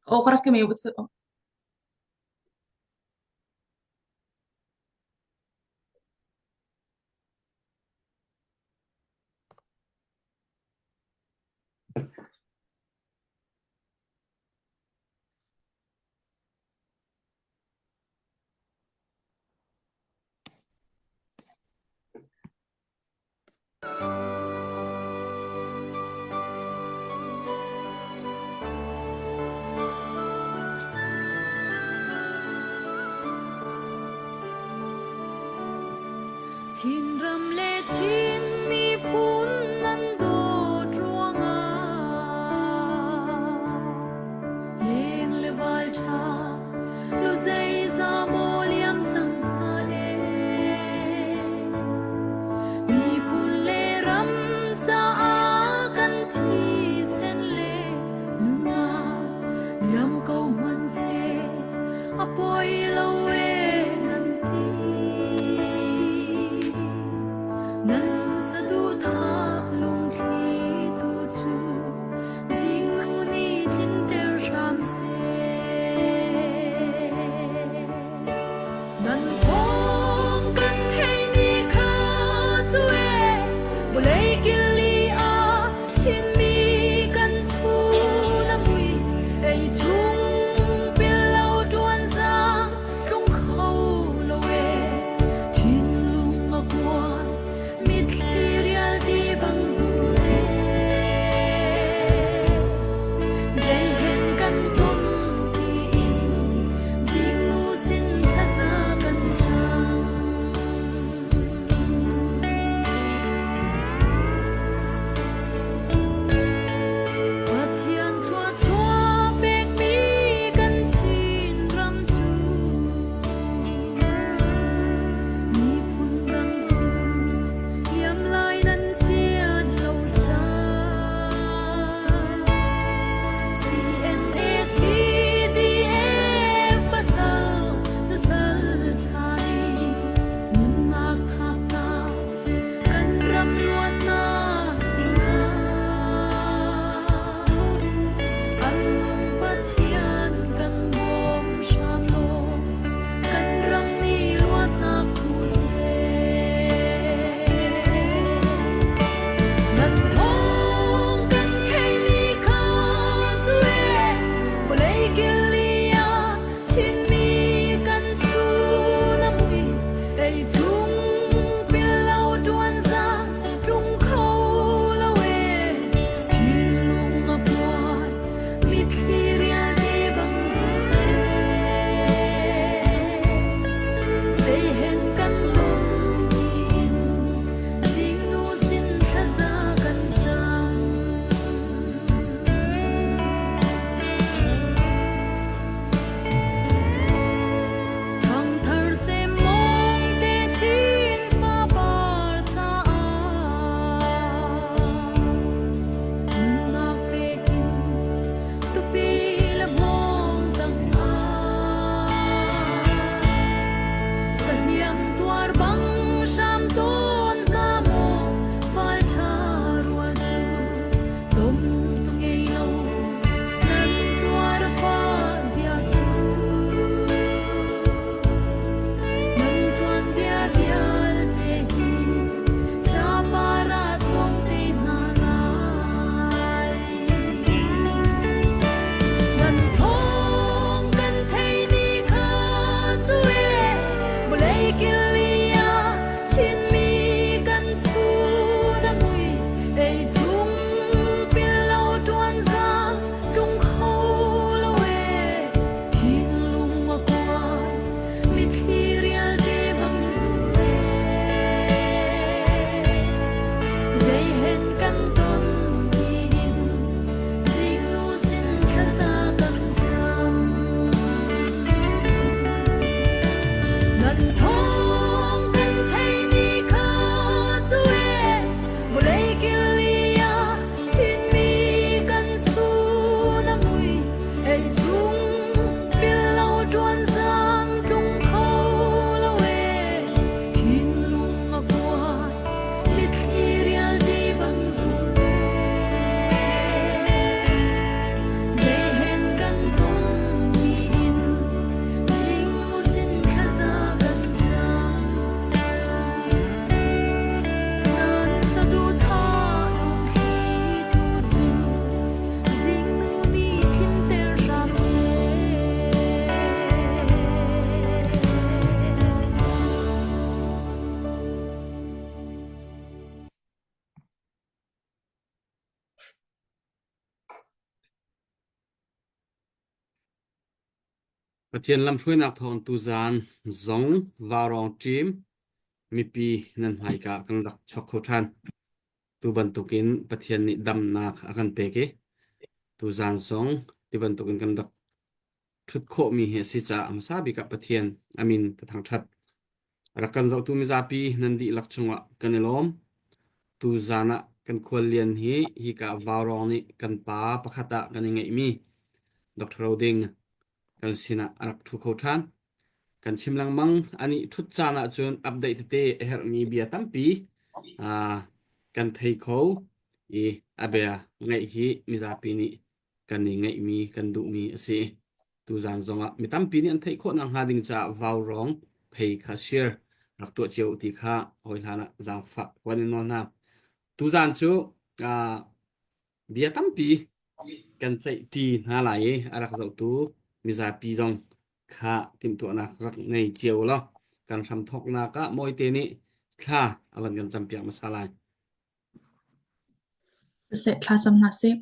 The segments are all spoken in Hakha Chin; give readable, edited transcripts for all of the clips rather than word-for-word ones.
Aw ka rak ke me Chinram le Chin miphun nan dawt ruangah leng le val ṭha lu zeiza maw liam cang hna le Miphun le ram caah kan thisen le nunnak liam ko hmanhseh a poi lo ee nan ti. Nan saduhthah lungthli tu cu zingnu nih tlinter hram seh. Nan thawng kan theih ni kha cu ee vawlei kil li ah Chinmi kan chun a mui ei chung pil lo ṭuan zaang tlung kho lo ee thinlung a kuan mitthli rialti bang zul ee zei hen kan ton tiin zingnu sin thlaza kan cam. Pathian thluachuah pekmi kan Chin ram cu miphun dang sin liam lai nan sian lo cang. CNA CDF pasal nusal ṭha nih nunnak thapnak kan ram luatnak dingah an nung Pathian kan bawm hram law kan ram nih luatnak hmu seh. Nan thawng kan theih ni kha cu ee vawlei kil-li ah Chinmi kan chun a mui ei chung pil lo ṭuan za tlung kho lo ee thinlung a kuai mitthli rialte bang zul ee zei hen kan ton tiin zingnu sin thlaza kan cam. Ṭhangthar semmawng te chin fapar caah nunnak pekin tupi le hmawng tangah sahliam tuar bang hram tawn hna maw fal ṭha rual cu lawm tu ngei lo nan tuar fa zia cu nan tuanbia vialte hi capar ah cawng te hna lai. Nan thawng kan thei ni kha cu ee vawlei kil-li ah Chinmi kan chun a mui ei chung pil lo ṭuan zaang tlung kho lo ee thinlung a kuai mitthli rialte bang zul ee zei hen kan ton tiin zingnu sin thlaza kan cam nan thawng kan thei ni kha cu ee vawlei kil-li ah Chinmi kan chun a mui ei chung pil lo ṭuan zaang tlung kho lo ee thinlung a kuai mitthli rialti bang zul ee zei hen kan ton. Pathian lamhruainak thawng tuzaan zong vaurawng ṭim mipi nan hmaika kan rak chuak kho ṭhan. Tu bantukin Pathian nih damnak a kan pek i tuzaan zong ti bantukin kan rak ṭhut khawhmi hi a si caah hmasa bik ah Pathian a min ka thangṭhat. Rak kan zohtu mizapi nan dihlak chungah kan i lawm. Tuzaan ah kan khuallian hi hika vaurawng nih kan pa pakhat ah kan i ngeihmi Dr. Roding kan sinah a rak ṭhu kho ṭhan. Kan chim lengmang anih ṭhut caan ahcun update tete a herhmi bia tampi uh, kan thei kho i a bia ngaih hi mizapi nih kan i ngaihmi kan duhmi a si. Tuzaan zongah mi tampi nih an theih khawh nakhnga ding caah vaurawng phei kha share rak tuah cio ti kha hawi hlan ah zaangfah kan in nawl hna. Tuzaan cu uh, bia tampi kan ceihṭi hna lai i a rak zohtu mizapi zong kha timhtuahnak rak ngei cio law kan hramthawknak ah Mawite nih thla a van kan campiak hmasa lai. Siseh thla cam hna sih.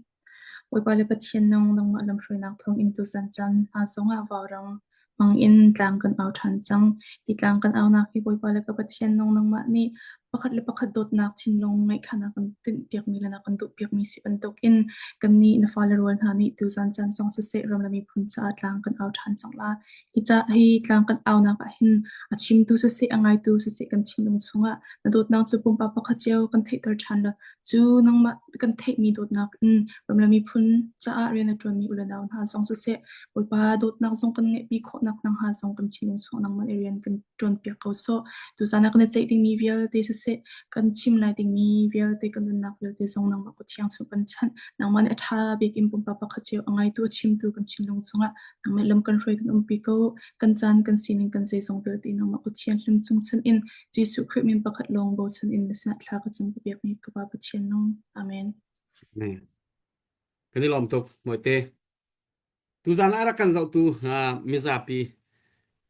Bawipa le Pathian nung nangmah lamhruainak thawngin tuzan caan hna zongah vaurang hmangin tlang kan au ṭhan cang. Hi tlang kan aunak hi Bawipa le ka Pathian nung nangmah nih pakhat le pakhat dawtnak thinlung ngeih kha na kan tinhpiakmi le na kan duhpiakmi si bantukin kannih na fale rual hna nih tuzan caan zong siseh ram le miphun caah tlang kan au ṭhan cang lai. Hi ca hi tlang kan aunak ah hin a chimtu siseh a ngaitu siseh kan thinlung chungah na dawtnak cu pumpak pakhat cio kan theihter ṭhan la. Cu nangmah kan theihmi dawtnak in ram le miphun caah rian a ṭuanmi u le nau hna zong siseh, Bawipa dawtnak zong kan ngeihpi khawhnak nakhnga zong kan thinlung chung nangmah nih rian kan ṭuanpiak ko sawh. Tuzaan ah kan i ceih dingmi vialte siseh, kan chim lai dingmi vialte kan nunnak vialte zong nangmah kut thiang chung kan chanh. Nangmah nih a ṭha bik in pumpak pakhat cio a ngaitu a chimtu kan thinlung chungah nangmah lam kan hruai kan umpi ko. Kan caan kan sining kan zeizong vialte nangmah kut thianghlim chung chanh in Jesuh Khrih min pakhat lawng bochan in na sinah thla ka cam ka biakmi ka Pa Pathian nung. Amen. Amen. Kan i lawm tuk, Mawite. Tuzaan ah rak kan zohtu uh, mizapi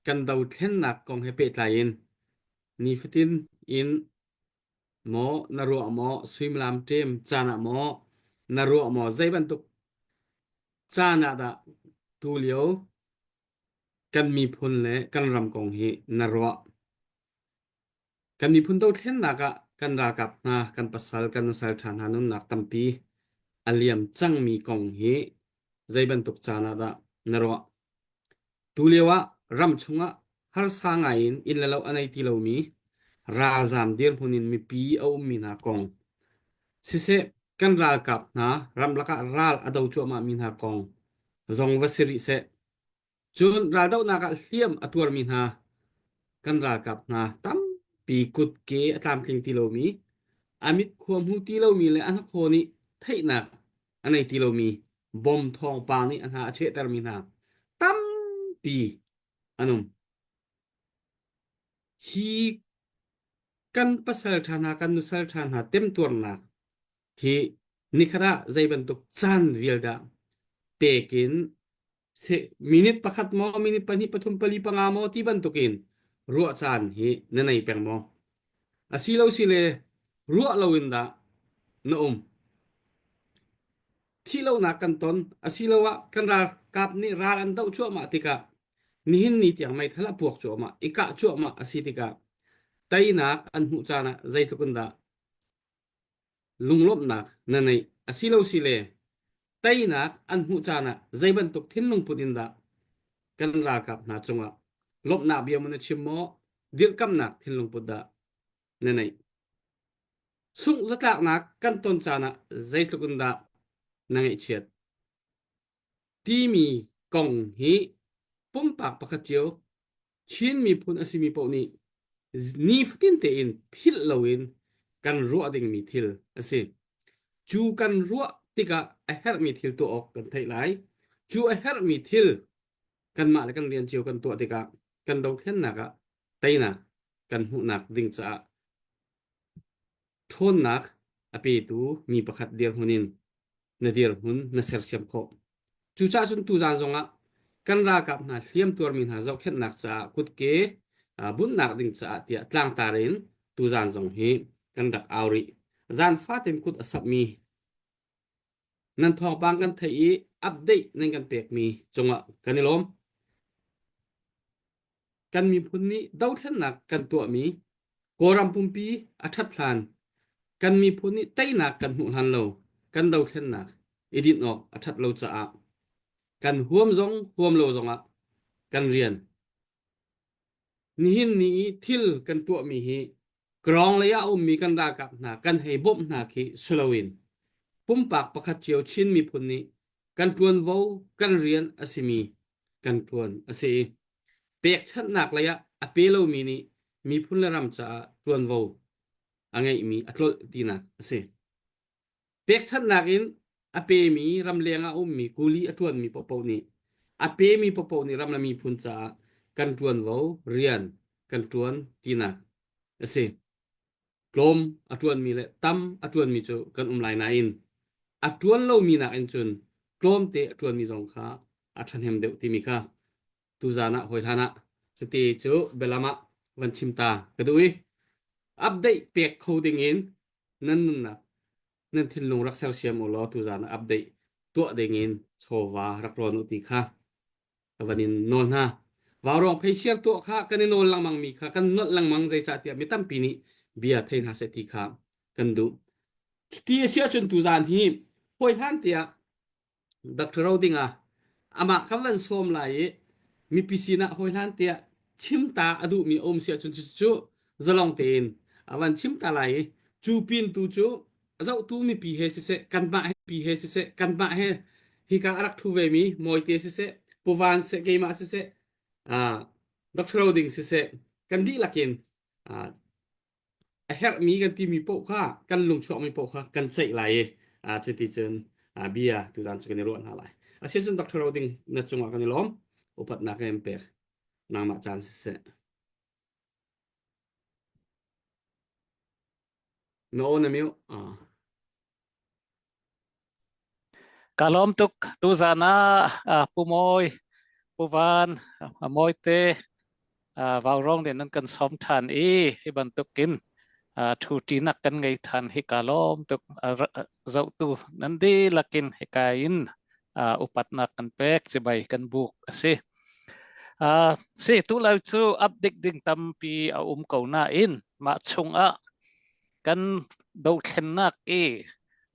kan dothlennak kong he pehtlai in nifatin in maw na ruah maw suimilam ṭem caan ah maw na ruah maw zei bantuk caan ah dah tulio kan miphun le kan ram kong hi na ruah? Kan miphun dothlennak ah kan ralkap hna, kan pasal, kan nusal ṭha hna nunnak tampi a liam cangmi kong hi zei bantuk caan ah dah na ruah? Tulio ah ram chungah harsa ngai in inn le lo a nei ti lomi ralzaam dirhmun in mipi a ummi hna kong siseh kan ralkap hna ramlak ah ral a do cuahmahmi hna kong zong va si rih seh. Cun raldohnak ah hliam a tuarmi hna kan ralkap hna tampi kutke a tlamtling ti lomi, a mit khua hmu ti lomi le a hnakhaw nih theihnak a nei ti lomi bom thawngpang nih a hna a chehtermi hna tampi an um. Hi kan pasal ṭha hna, kan nusal ṭha hna temtuarnak hi nikhat ah zei bantuk caan vial dah pek in minute pakhat maw minute pahnih pathum pali panga maw ti bantukin ruah caan hi na nei peng maw asilo sile ruah loin dah na um thihlonak kan ton asiloah kan ralkap nih ral an doh cuahmah tikah nihin ni tiang meithal a puak cuahmah i kah cuahmah a si tikah teinak an hmuh caan ah zeitluk in dah lunglawmhnak na neih asilo sile teinak an hmuh caan ah zei bantuk thinlung put in dah kan ralkap hna cungah lawmhnak bia maw na chim maw dirhkamnak thinlung put dah na neih sungh zatlaknak kan ton caan ah zeitluk in dah na ngaihchiat timi kong hi pumpak pakhat cio Chin miphun a simi paoh nih nifatin tein philh loin kan ruah dingmi thil a si. Cu kan ruah tikah a herhmi thil tuah awk kan theih lai. Cu a herhmi thil kanmah le kan rian cio kan tuah tikah kan dothlennak ah teinak kan hmuhnak ding caah ṭhawnnak a petu mi pakhat dirhmun in na dirhmun na sersiam khawh. Cucaah cun tuzaan zongah kan ralkap hna hliam tuarmi hna zohkhenhnak caah kutke bunhnak ding caah tiah tlangtar in tuzaan zong hi kan rak au rih. Zaan fatin kut a sapmi nan thawngpang kan theih i update nan kan pekmi cungah kan i lawm. Kan miphun nih dothlennak kan tuahmi Kawlram pumpi a ṭhat hlan, kan miphun nih teinak kan hmuh hlan lo kan dothlennak i dinh awk a ṭhat lo caah kan huam zong huam lo zongah kan rian nihin ni i thil kan tuahmi hi Krawng lei ah a ummi kan ralkap hna kan hei bawmh hna khi si loin pumpak pakhat cio Chin miphun nih kan ṭuanvo kan rian a simi kan ṭuan a si i pekchanhnak lei ah a pe lomi nih miphun le ram caah ṭuanvo a ngeihmi a tlolh tinak a si. Pekchanhnak in a pemi ramleng ah a ummi kuli a ṭuanmi paohpaoh nih a pemi paohpaoh nih ram le miphun caah kan ṭuanvo rian kan ṭuan tinak a si. Tlawm a ṭuanmi le tam a ṭuanmi cu kan um lai nain a ṭuan lomi nakin cun tlawmte a ṭuanmi zong kha a ṭhahnem deuh timi kha tuzaan ah hawi hlan ah cuti cu bialam ah van chim ta ka duh i update pek kho ding in nan nunnak nan thinlung rak sersiam u law tuzaan ah update tuah ding in chawva rak rawn u ti kha ka van in nawl hna. Vaurawng pheisiar tuah kha kan i nawl lengmang mi kha kan nolh lengmang zeicahtiah mi tampi nih bia thei hna seh ti kha kan duh. Ti a si ahcun tuzaan hi hawi hlan tiah Dr. Roding ah amah kan van sawm lai i mipi sinah hawi hlan tiah chim ta a duhmi a um si ahcun cucu zalong tein a van chim ta lai i cu pin tu cu zohtu mipi he siseh kanmah he pi he siseh kanmah he hika a rak ṭhu vemi Mawite siseh Puvan siseh keimah siseh uh, Dr. Roding siseh kan dihlak in uh, a herhmi kan timi paoh kha kan lungchuakmi paoh kha kan ceih lai i cuti cun bia tuzaan cu kan i ruah hna lai. Asicun Dr. Roding na cungah kan i lawm. Upatnak kan in pek. Nangmah caan siseh. Na aw na mute. Ah. Ka lawm tuk tuzaan ah Pu Mawi, Pu Van, Mawite, Vaurawng nih nan kan sawm ṭhan i hi bantukin ṭhuṭinak kan ngei ṭhan hi ka lawm tuk. Zohtu nan dihlak in hika in upatnak kan pek cibai kan buk a si. Si tu lo cu update ding tampi a um ko nain mah chungah kan dothlennak i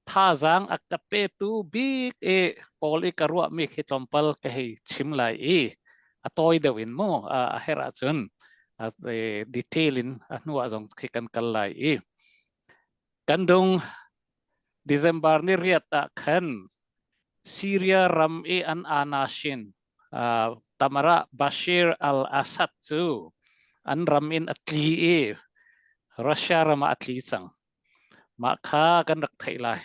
thazaang a ka petu bik i pawl i ka ruahmi khi tlawmpal ka hei chim lai i a tawi deuh in mu a herh ahcun detail in a hnu ah zong khi kan kal lai i kan dung December ni riat ah khan Syria ram i an anashin Tamara Bashir al-Assad cu an ram in a tli i Russia ram ah a tli cang. Mah kha kan rak theih lai.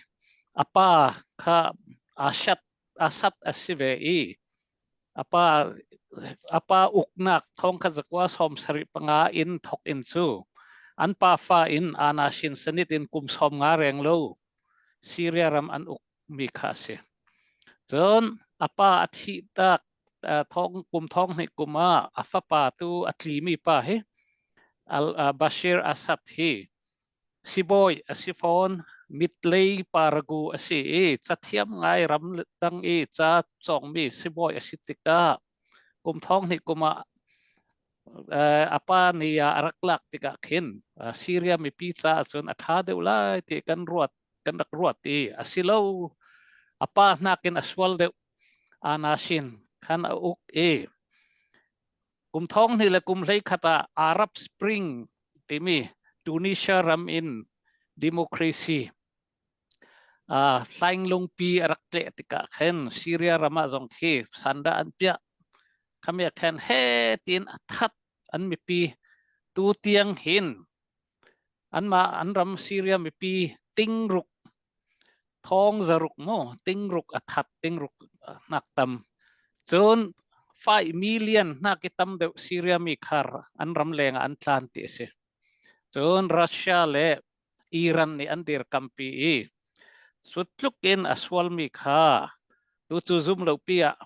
A pa kha Assad, Assad a si ve i a pa, a pa uknak thong kha zakua sawm sarih panga in thok in cu an pa fa in Anashin sanit in kum sawm nga reng lo Syria ram an uk mi kha a si. Cun a pa a thih tak thong kum thong hnih kum ah a fapa tu a tlimi pa hi Al Bashir Assad hi sibawi a si fawn mitlei paragu a si i cathiam ngai ram dang i ca cawngmi sibawi a si tikah kum thong hnih kum ah a pa ni ah a rak lak tikah khin Syria mipi caah cun a ṭha deuh lai ti kan ruat kan rak ruat i a si lo a pa hnakin a sual deuh Anashin khan a uk i kum thong hnih le kum hlei khat ah Arab Spring timi Tunisia ram in democracy uh, hlainglungpi a rak tleh tikah khin Syria ram ah zong khi sanda an piah khami khan he tin a that an mipi tu tiang hin Anmah an ram Syria mipi tingruk thong zaruk mu tingruk a that tingruk hnak tam cun 5 million hnak i tam deuh Syria mi khar an ram leng ah an tlan ti a si cun Russia le Iran nih an dirkampi i cu tluk in a sualmi kha tu cu zum lo pi ah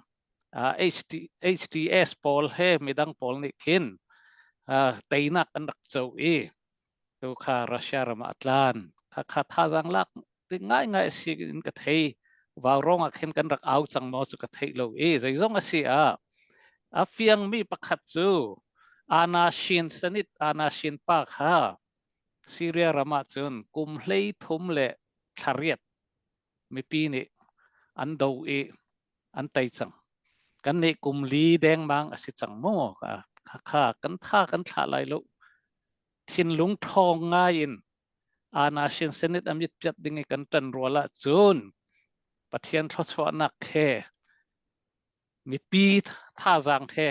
HT, HTS pawl he midang pawl nih khin teinak an rak co i tu kha Russia ram ah a tlan kha kha thazaang lak ding ngaingai a si in ka thei vaurawng ah khin kan rak au cang maw cu ka theih lo i zeizong a si ah a fiangmi pakhat cu. Ana Shin Senate Ana Shin pa kha Syria ram ah cun kum 13 le thla riat mipi nih an do i an tei cang. Kan nih kum li dengmang a si cang mu. Kha kan tha kan thlah lai lo. Thinlung ṭhawng ngai in Ana Shin Senate amit piat ding i kan ṭan rual ah cun Pathian thluachuahnak he mipi thazaang he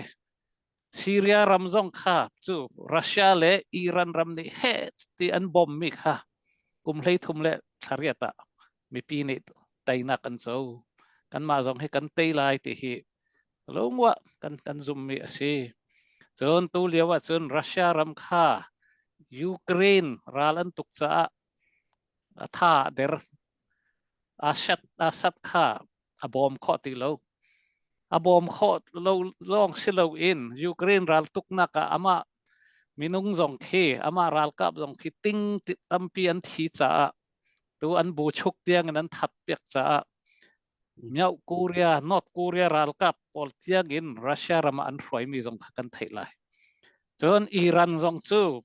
Syria ram zong kha cu Russia le Iran ram nih heh ti an bom mi kha kum 13 le thla riat ah mipi nih teinak an co. Kanmah zong hi kan tei lai ti hi lungwa kan kan zummi a si. Cun tu lio ah cun Russia ram kha Ukraine ral an tuk caah a tha der Assad Assad kha a bawm khawh ti lo. A bawm khawh lo lawng si loin Ukraine raltuknak ah amah minung zong khi amah ralkap zong khi ting tampi an thi caah tu an bu chuk tiang in an that piak caahမြောက်Korea North Korea ralkap pawl tiang in Russia ram ah an hruaimi zong kha kan theih lai. Cun Iran zong cu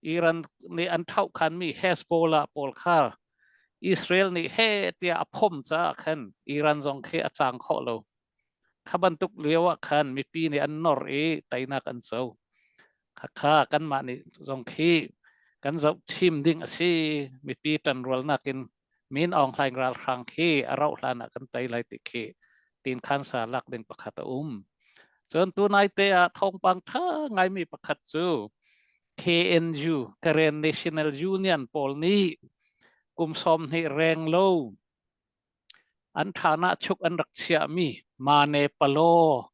Iran nih an thaukhanmi Hezbollah pawl kha Israel nih he tiah a phom caah khan Iran zong khi a cang khawh lo. Kha bantuk lio ah khan mipi nih an nor i teinak an co. Khakha kanmah nih zong khi kan zoh thim ding a si. Mipi ṭanrualnak in Min Aung Hlaing ralhrang khi a rauh hlan ah kan tei lai ti khi tin khan sa lak ding pakhat a um. Cun tunai te ah thawngpang ṭha ngaimi pakhat cu KNU Karen National Union pawl nih kum 20 reng lo an ṭhanah chuk an rak chiahmi Mane Palo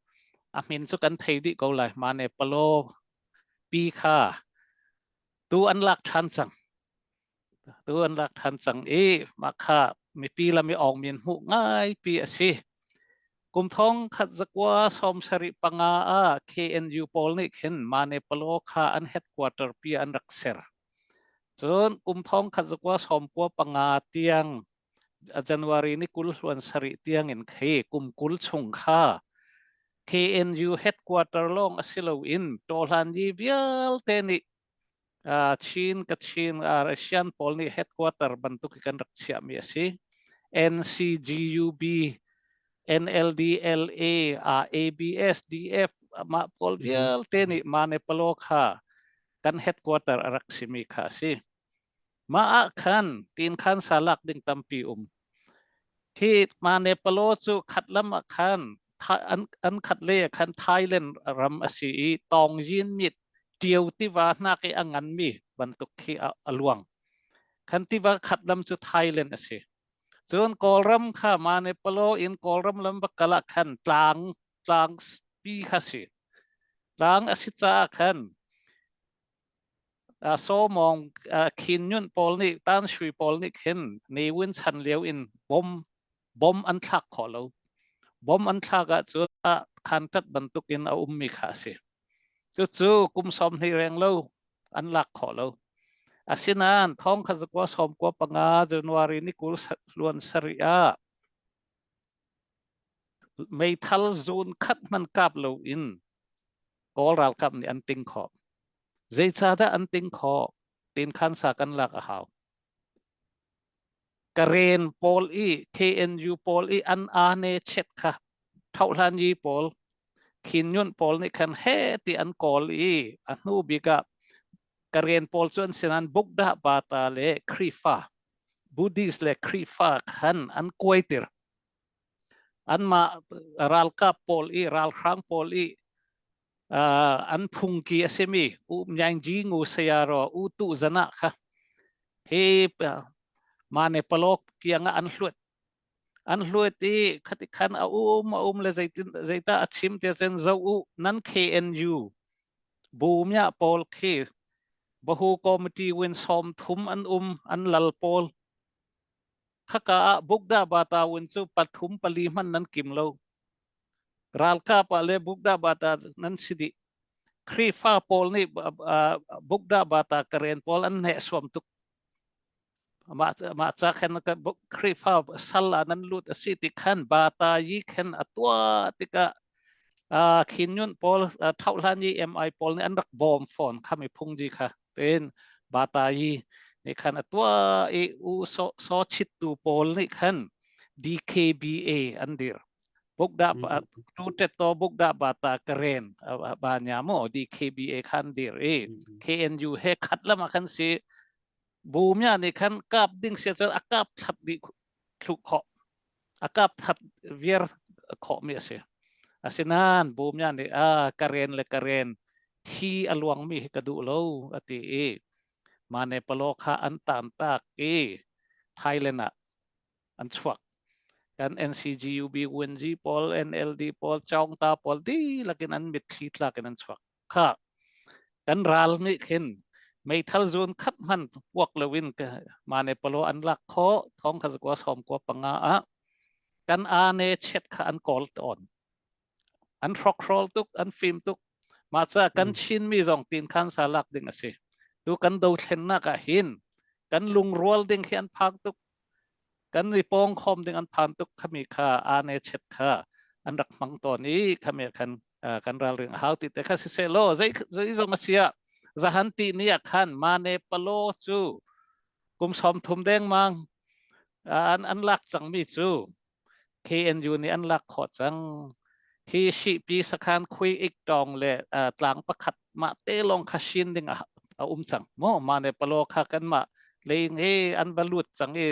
a min cu kan thei dih ko lai Mane Palo pi kha tu an lak ṭhan cang tu an lak ṭhan cang i mah kha mipi lam i awng min hmuh ngaipi a si. Kum thong khat zakua 75 ah KNU pawl nih khin Manepalo kha an headquarter pi an rak ser. Cun kum thong khat zakua 95 tiang January ni 20 hluan sarih tiang in khi kum 20 chung kha KNU headquarter lawng a si loin tawhlan yi vialte nih Chin, Kachin, Russian pawl nih headquarter bantuk kan rak chiahmi a si. NCGUB, NLDLA, ABS, DF mah pawl vialte nih Manepalo kha kan headquarter a rak simi kha a si. Mah ah khan tin khan sa lak ding tampi um. Khi Manepalo cu khat lam ah khan an khat le ah khan Thailand ram a si i Tawngyin mit Ṭio tiva hnak i a nganmi bantuk khi a luang. Khan tiva khat lam cu Thailand a si. Cun Kawlram kha Manepalo in Kawlram lam va kal ah khan tlang tlang pi kha si. Tlang a si caah khan Sawmawng Khin Nyunt pawl nih Tan Shui pawl nih khin Ne Win chan lio in bom bom an thlak khawh lo. Bom an thlak ahcun khantat bantuk in a ummi kha a si. Cucu kum 20 reng lo an lak khawh lo. Asinain thong kha zakua 95 January ni 20 luan sarih ah meithal zun khat hman kap lo in Kawl ralkap nih an ting khawh. Zeicahdah an ting khawh? Tin khan sa kan lak a hau. Karen pawl i KNU pawl i an ane chet kha thohlan yi pawl Khin Nyunt pawl nih khan he ti an kawl i a hnu bik ah Karen pawl cu an sinan Bukdah Bata le Khrihfa Buddhist le Khrihfa khan an kuaitir. Anmah ralkap pawl i ralhrang pawl i an phungki a simi U Myaing Ngu Sayaro U Tu Zana kha hi mane palok kianga an hluat an hluat i khati khan a um a um le zeitin zeita a chim te chen zo u nan KNU bu mya pawl khi bahu committee win som thum an um an lal pawl Khaka ah Bukda Bata win cu pathum pali hman nan kim lo. Ralkap ah le Bukda Bata nan si dih. Khrihfa pawl nih Bukda Bata Karen pawl an hne suam tuk. Mah mah ca khan Khrihfa sal ah nan lut a si ti khan Bata yi khan a tuah tikah. Khin Nyunt pawl Thauhlan i MI pawl nih an rak bawm fawn khami phungji kha tin Batayi nih khan a tuah i U Saw Saw Chit tu pawl nih khan DKBA an dir. Bukda tu tet to bukda bata karen ba nya mo DKBA khan dir i KNU he khat lama khan si bu mya nih khan kap ding sia cun a kap thlap dih thlu khawh a kap that viar khawh mi a si. Asinain bu mya nih a karen le karen thi a luangmi hi ka duh lo a ti i mane palo kha an tan tak i Thailand ah an chuak. Kan NCGUB, UNG pawl, NLD pawl, Chawngta pawl dihlak in an mitthli tlak in an chuak. Kha kan ral nih khin meithal zun khat hman puak loin mane palo an lak khawh thong kha zakua som kua panga ah kan ane chet kha an kawl tawn an hrokhrol tuk an fim tuk mah ca kan Chinmi zong tin khan sa lak ding a si tu kan dothlennak ah hin kan lungrual ding khi an phak tuk kan i pawng khawm ding an phan tuk khami kha ane chet kha an rak hmang tawn i khami khan kan ralring a hau ti te kha siseh law zei zei zong a sia zahan ti ni ah khan mane palo cu kum som thum deng mang an an lak cangmi cu KNU nih an lak khawh cang. Hi Shihpi sakhan khui ik tawng le tlang pakhat mah te lawng kha shin ding a um cang. Maw mah ne palaw kha kanmah leing hi an va lut cang i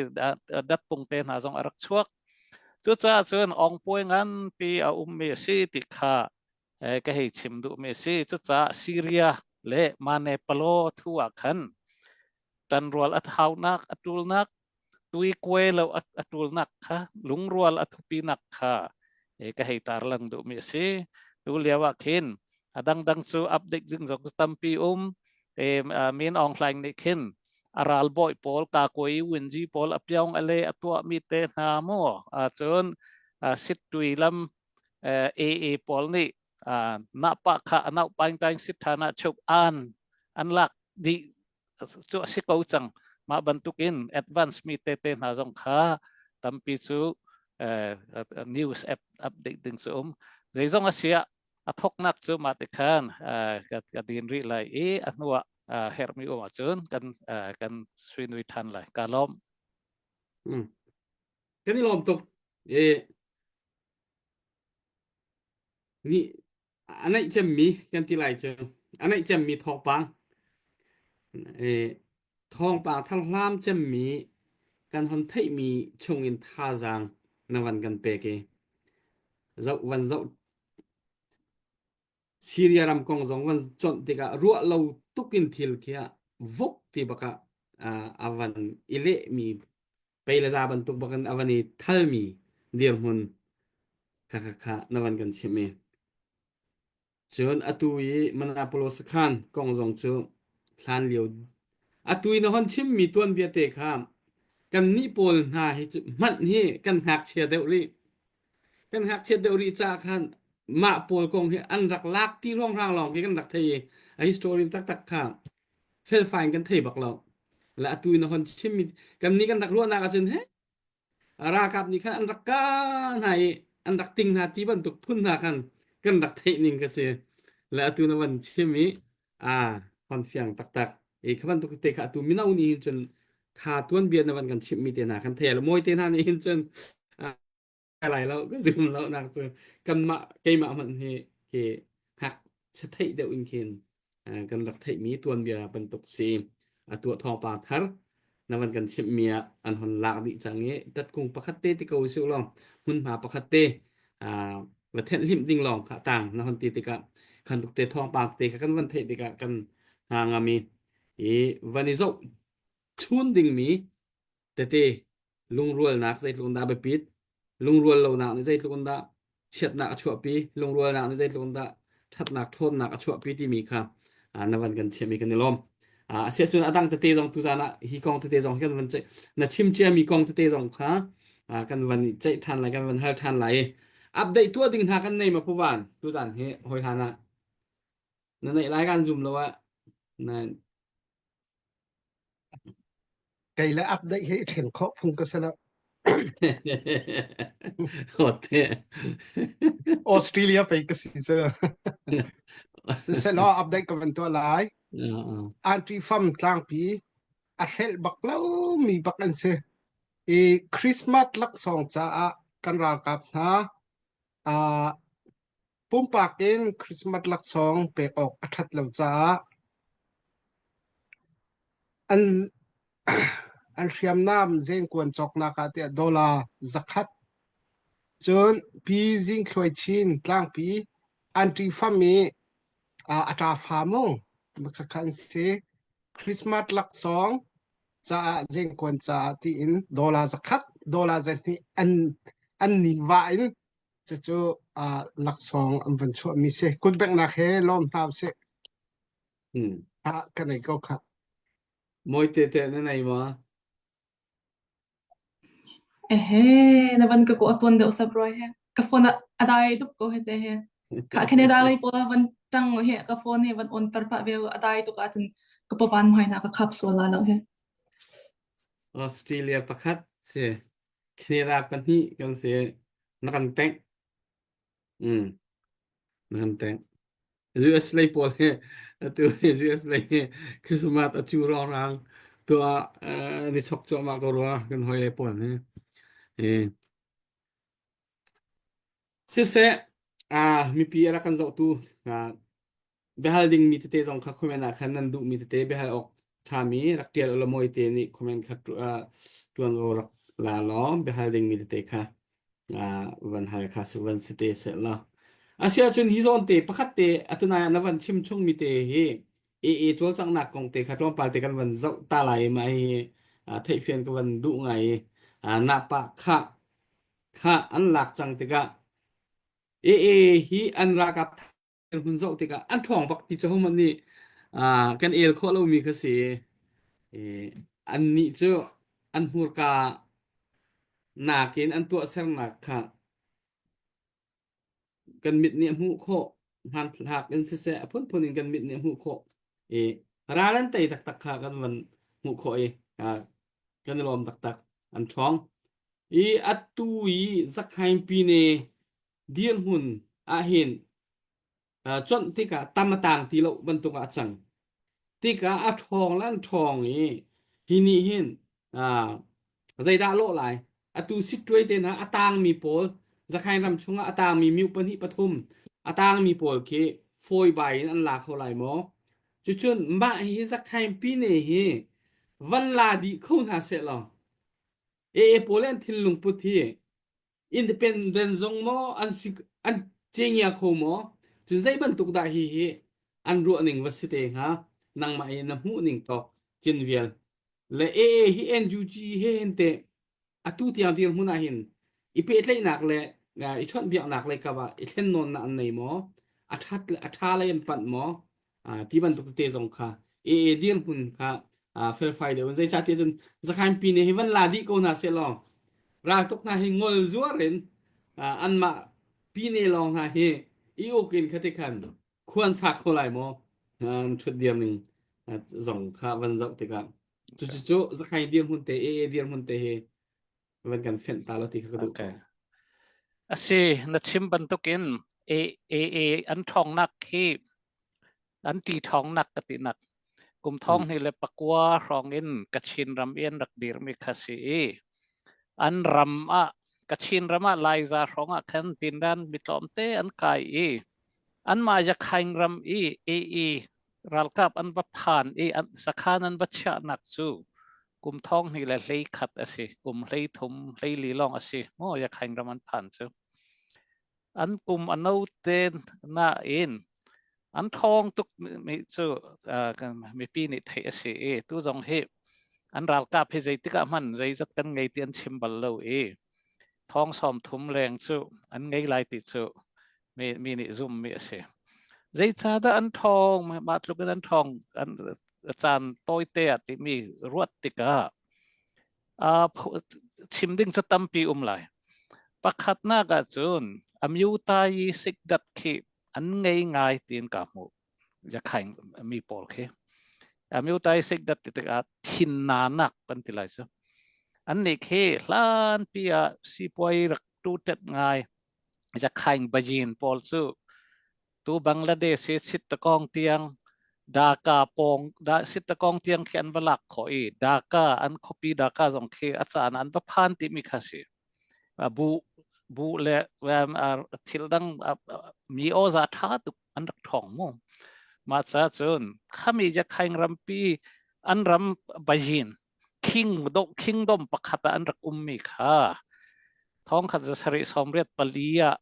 datpung te hna zong a rak chuak. Cucaah cun ongpuai nganpi a ummi a si ti kha ka hei chim duhmi a si. Cucaah Syria le Mane Palaw thu ah khan ṭanrual a thaunak, a ṭulnak tuikue lo a ṭulnak kha lungrual a thupinak kha ka hei tarlang duhmi a si. Tu lio ah khin a dangdang cu update ding zong tampi um. Min Aung Hlaing nih khin a ralbawi pawl kakoi winji pawl a piong ale a tuahmi te hna mu cun sittui lam AA pawl nih nahpah kha anau paing paing sit ṭhan ah chuk an an lak dih cu a si ko cang. Mah bantukin advance mi tete hna zong kha tampi cu news app update ding cu um. Zeizong a si ah a thoknak cu mah ti khan ka din rih lai i a hnuah herhmi um ahcun kan kan suinui ṭhan lai. Ka lawm. Kan i lawm tuk. E ni a naih cemmi kan ti lai cu a naih cemmi thawngpang thawngpang tharhlam cemmi kan hon theihmi chungin thazaang na van kan pek i zoh van zoh Syria ram kong zong van conh tikah ruah lo tukin thil khi ah vok ti bakah a van i lehmi pei le za bantuk bakin a van i thalmi dirhmun kha kha kha na van kan chimh i cun atu i Manapolo sakhan kong zong cu hlan lio atu i na hon chimmi tuanbia te kha kannih pawl hna hi cu hmanh hi kan ngakchia deuh rih kan ngakchiat deuh rih caah khan mah pawl kong hi an rak lak ti ruanghrang lawng khi kan rak thei i a historian taktak kha felfai in kan thei bak lo le atu in hon chimmi kan nih kan rak ruahnak ahcun he ralkap nih khan an rak ka hna i an rak ting hna ti bantuk phun hna khan kan rak theih ning ka si le atu na van chim i a hon fiang taktak i kha bantuk te kha atu mino nih hin cun kha tuanbia na van kan chimh mi te hna kan thei lo mawi te hna nih hin cun lai lo ka zum lo nak cu kanmah keimah hmanh hi hi hngak theih deuh in khin kan rak theihmi tuanbia bantuk si a tuah thawngpang thar na van kan chimhmi ah an hon lak dih cang i tatkung pakhat te ti ko usih law hmunhma pakhat te va thenh hlimh ding lawng kha tang na hon ti tikah khan tuk te thawngpang te kha kan van theih tikah kan hna ngami i van i zoh chun dingmi tete lungrualnak zeitluk in dah a biapit lungrual lonak nih zeitluk in dah chiatnak a chuahpi lungrualnak nih zeitluk in dah ṭhatnak ṭhawnnak a chuahpi timi kha na van kan chimh i kan i lawm asiahcun a dang tete zong tuzan ah hi kong tete zong hi kan van ceih na chim ciami kong tete zong kha kan van ceih ṭhan lai kan van hal ṭhan lai i update tuah ding hna kan nei ma puvan tuzan hi hoi hlan ah na neih lai kan zum lo ah na Kei le update hi i ṭhen khawh phung ka si lo. Hote. Australia pei ka si cu. Siselaw update ka van tuah lai. Anti fam tlangpi a hrelh bak lo mi bak an si. I Christmas laksawng caah kan ralkap hna uh, pumpak in Christmas laksawng pek awk a ṭhat lo caah an an hriamnam zengkuan cawknak ah tiah dollar zakhat cun Pi Zing Thluai Chin tlangpi anṭi fam i a ṭa fa mu khakha an si Christmas laksawng caah zengkuan caah tiin dollar zakhat dollar zahnih an an ni va in cucu laksawng an van chuahmi si kutbengnak he lawm hna usih. Ha ka nei ko kha. Mawite te na nei ma? Ehe, na van ka ko atuan deuh sap roi he. Ka phone a dai dup ko he te he. Kha Canada lei pawl van tang he ka phone he van on tar pah ve a dai tuk ahcun ka pawan hmai na ka khap sual la lo he. Australia pakhat si. Canada pahnih kan si. Na kan tengh. Mm. Na kan tengh. US lei pawl hi atu US lei hi Christmas a cu rang tuah ni chok cuahmah ko rua kan hoi le pawl hi. Eh. Siseh, ah mipi a rak kan zohtu biahal dingmi tete zong kha comment ah khan nan duhmi tete biahal awk ṭhami rak ṭial ulaw mawite nih comment kha ṭuanvo rak la law biahal dingmi tete kha van hal kha si van si te seh law. Asiahcun hi zawn te pakhat te atunai ah na van chim chungmi te hi AA cawlcanghnak kong te kha tlawmpal te kan van zoh ta lai ma hi theihfian ka van duh ngai i na pa kha kha an lak cang tikah AA hi an ralkap hun zoh tikah an ṭhawng bak ti cu hohmanh nih kan el khawh lomi kha si. Annih cu an hmurka nakin an tuahsernak kha kan mit nih a hmuh khawh. Hmanthlak in siseh a phunphun in kan mit nih a hmuh khawh. I ral an tei taktak kha kan van hmuh khawh i kan i lawm taktak. An ṭhawng. I atu i Zakhain Pine dirhmun ahhin conh tikah tam a tang ti lo bantuk ah a cang. Tikah a ṭhawng le an ṭhawng i hi nih hin zeidah lawh lai? Atu sittuai te hna a tangmi pawl Zakhain ram chungah a tangmi miu pahnih pathum a tangmi pawl khi fawi bai in an la kho lai maw? Cucun mah hi Zakhain pine hi van la dih kho hna seh law AA pawl an thinlung put hi independent zong maw an si an cengia kho maw cun zei bantuk dah hi hi an ruah ning va si te hnga nangmah i na hmuh ning tawk cin vial le AA hi NUG he hin te atu tiang dirhmun ah hin i pehtlaihnak le i chawnhbiaknak lei kap ah i thlennawnnak an nei maw a that a tha lei an panh maw ti bantuk tete zong kha AA dirhmun kha felfai deuh in zeicahtiah cun Zakhain pi nih hi van la dih ko hna seh law raltuk hna hi ngol zuar in anmah pine lawng hna hi i uk in khati khan khuan sak kho lai maw an ṭhut dir ning zong kha van zoh tikah cucu cu Zakhain dirhmun te AA dirhmun te hi van kan fenh ta lo ti kha ka duh Okay. Asi na chim bantukin AA an ṭhawngnak hi an ti ṭhawngnak ka tinak kum thong hnih le pakua hrawng in Kachin ram i an rak dirmi kha si i an ram ah Kachin ram ah Laiza hrawng ah khan tinran mi tlawmte an kai i anmah Yakhaing ram i AA ralkap an va phan i an sakhan an va chiahnak cu kum thong hnih le hlei khat a si kum hlei thum hlei li lawng a si maw Yakhaing ram an phan cu an kum a no te nain an ṭhawng tuk mi cu mipi nih theih a si i tu zong hi an ralkap hi zeitik ah hman zeizat kan ngei ti an chim bal lo i thong sawm thum leng cu an ngei lai ti cu mi, mi nih zum mi a si. Zeicahdah an ṭhawng mah tluk in an ṭhawng an caan tawite ah timi ruat tikah uh, chim ding cu tampi um lai. Pakhatnak ahcun amyutayi sikdat khi an ngei ngai tiin ka hmuh. Yakhaing mi pawl khi. Amyutayi sikdat ti tikah thinnanak kan ti lai cu. An nih khi hlanpi ah sipuai rak tu tet ngai Yakhaing Bayin pawl cu tu Bangladesh hi Chittagong tiang Dhaka pawng da Chittagong tiang khi an va lak khawh i Dhaka an khuapi Dhaka zong khi a caan an va phan timi kha si. Bu bu le thil dang mi awza ṭha tuk an rak ṭhawng mu. Mah ca cun khami Yakhaing rampi an ram Bayin king do kingdom pakhat ah an rak ummi kha thongkhat 1784 ah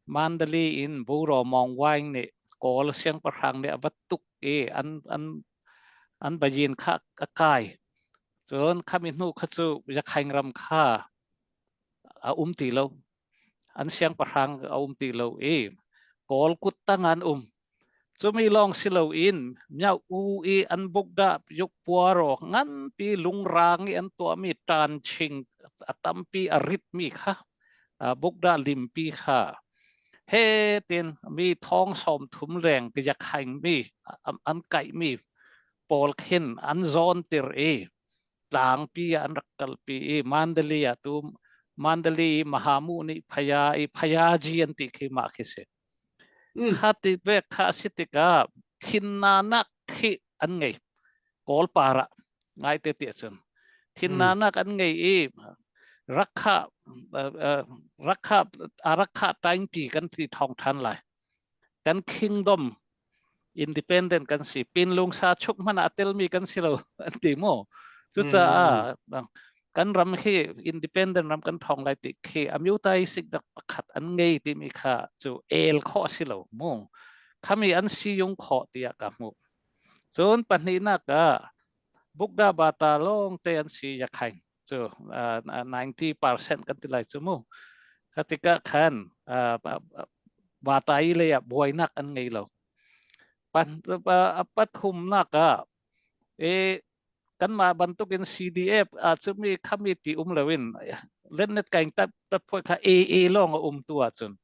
Mandalay in Buro Mong Waing nih Kawl siangpahrang nih a va tuk i an an an bayin kha a kai. Cun khami hnu kha cu Yakhaing ram kha a um ti lo. An siangpahrang a um ti lo i Kawl kut tang an um. Cumi lawng si loin Myo U i an bukdah yuk puaro nganpi lungrang i an tuahmi ṭanching a tampi a ritmi kha bukdah limpi kha he tin mi thong 30 leng ti yakhaing mi an kaihmi pawl khin an zawn tir i tlangpi ah an rak kalpi i Mandalay ah tu Mandalay i Mahamu nih phaya i phayaji an ti khi mah khi si. Kha ti ve kha a si tikah thinnanak khi an ngei. Kawl par ah ngaite ti ahcun thinnanak an ngei i rakha rakha arakha taingpi kan ti thong than lai. Kan kingdom independent kan si pinlungsa chuk hmanh ah telmi kan si lo an ti mu cucaah kan ram khi independent ram kan thong lai ti khi amyutai sik dak pakhat an ngei timi kha cu el khawh si lo mu khami an siyung khawh tiah ka hmuh cun pahnihnak ah Bukda bata lawng te an si yakhaing cu 90% kan ti lai cu mu khatika khan bata i lei ah buainak an ngei lo pan pathumnak ah e kanmah bantukin CDF a cumi khami ti um loin lennet kaing tap tap phoi kha AA lawng a um tu ahcun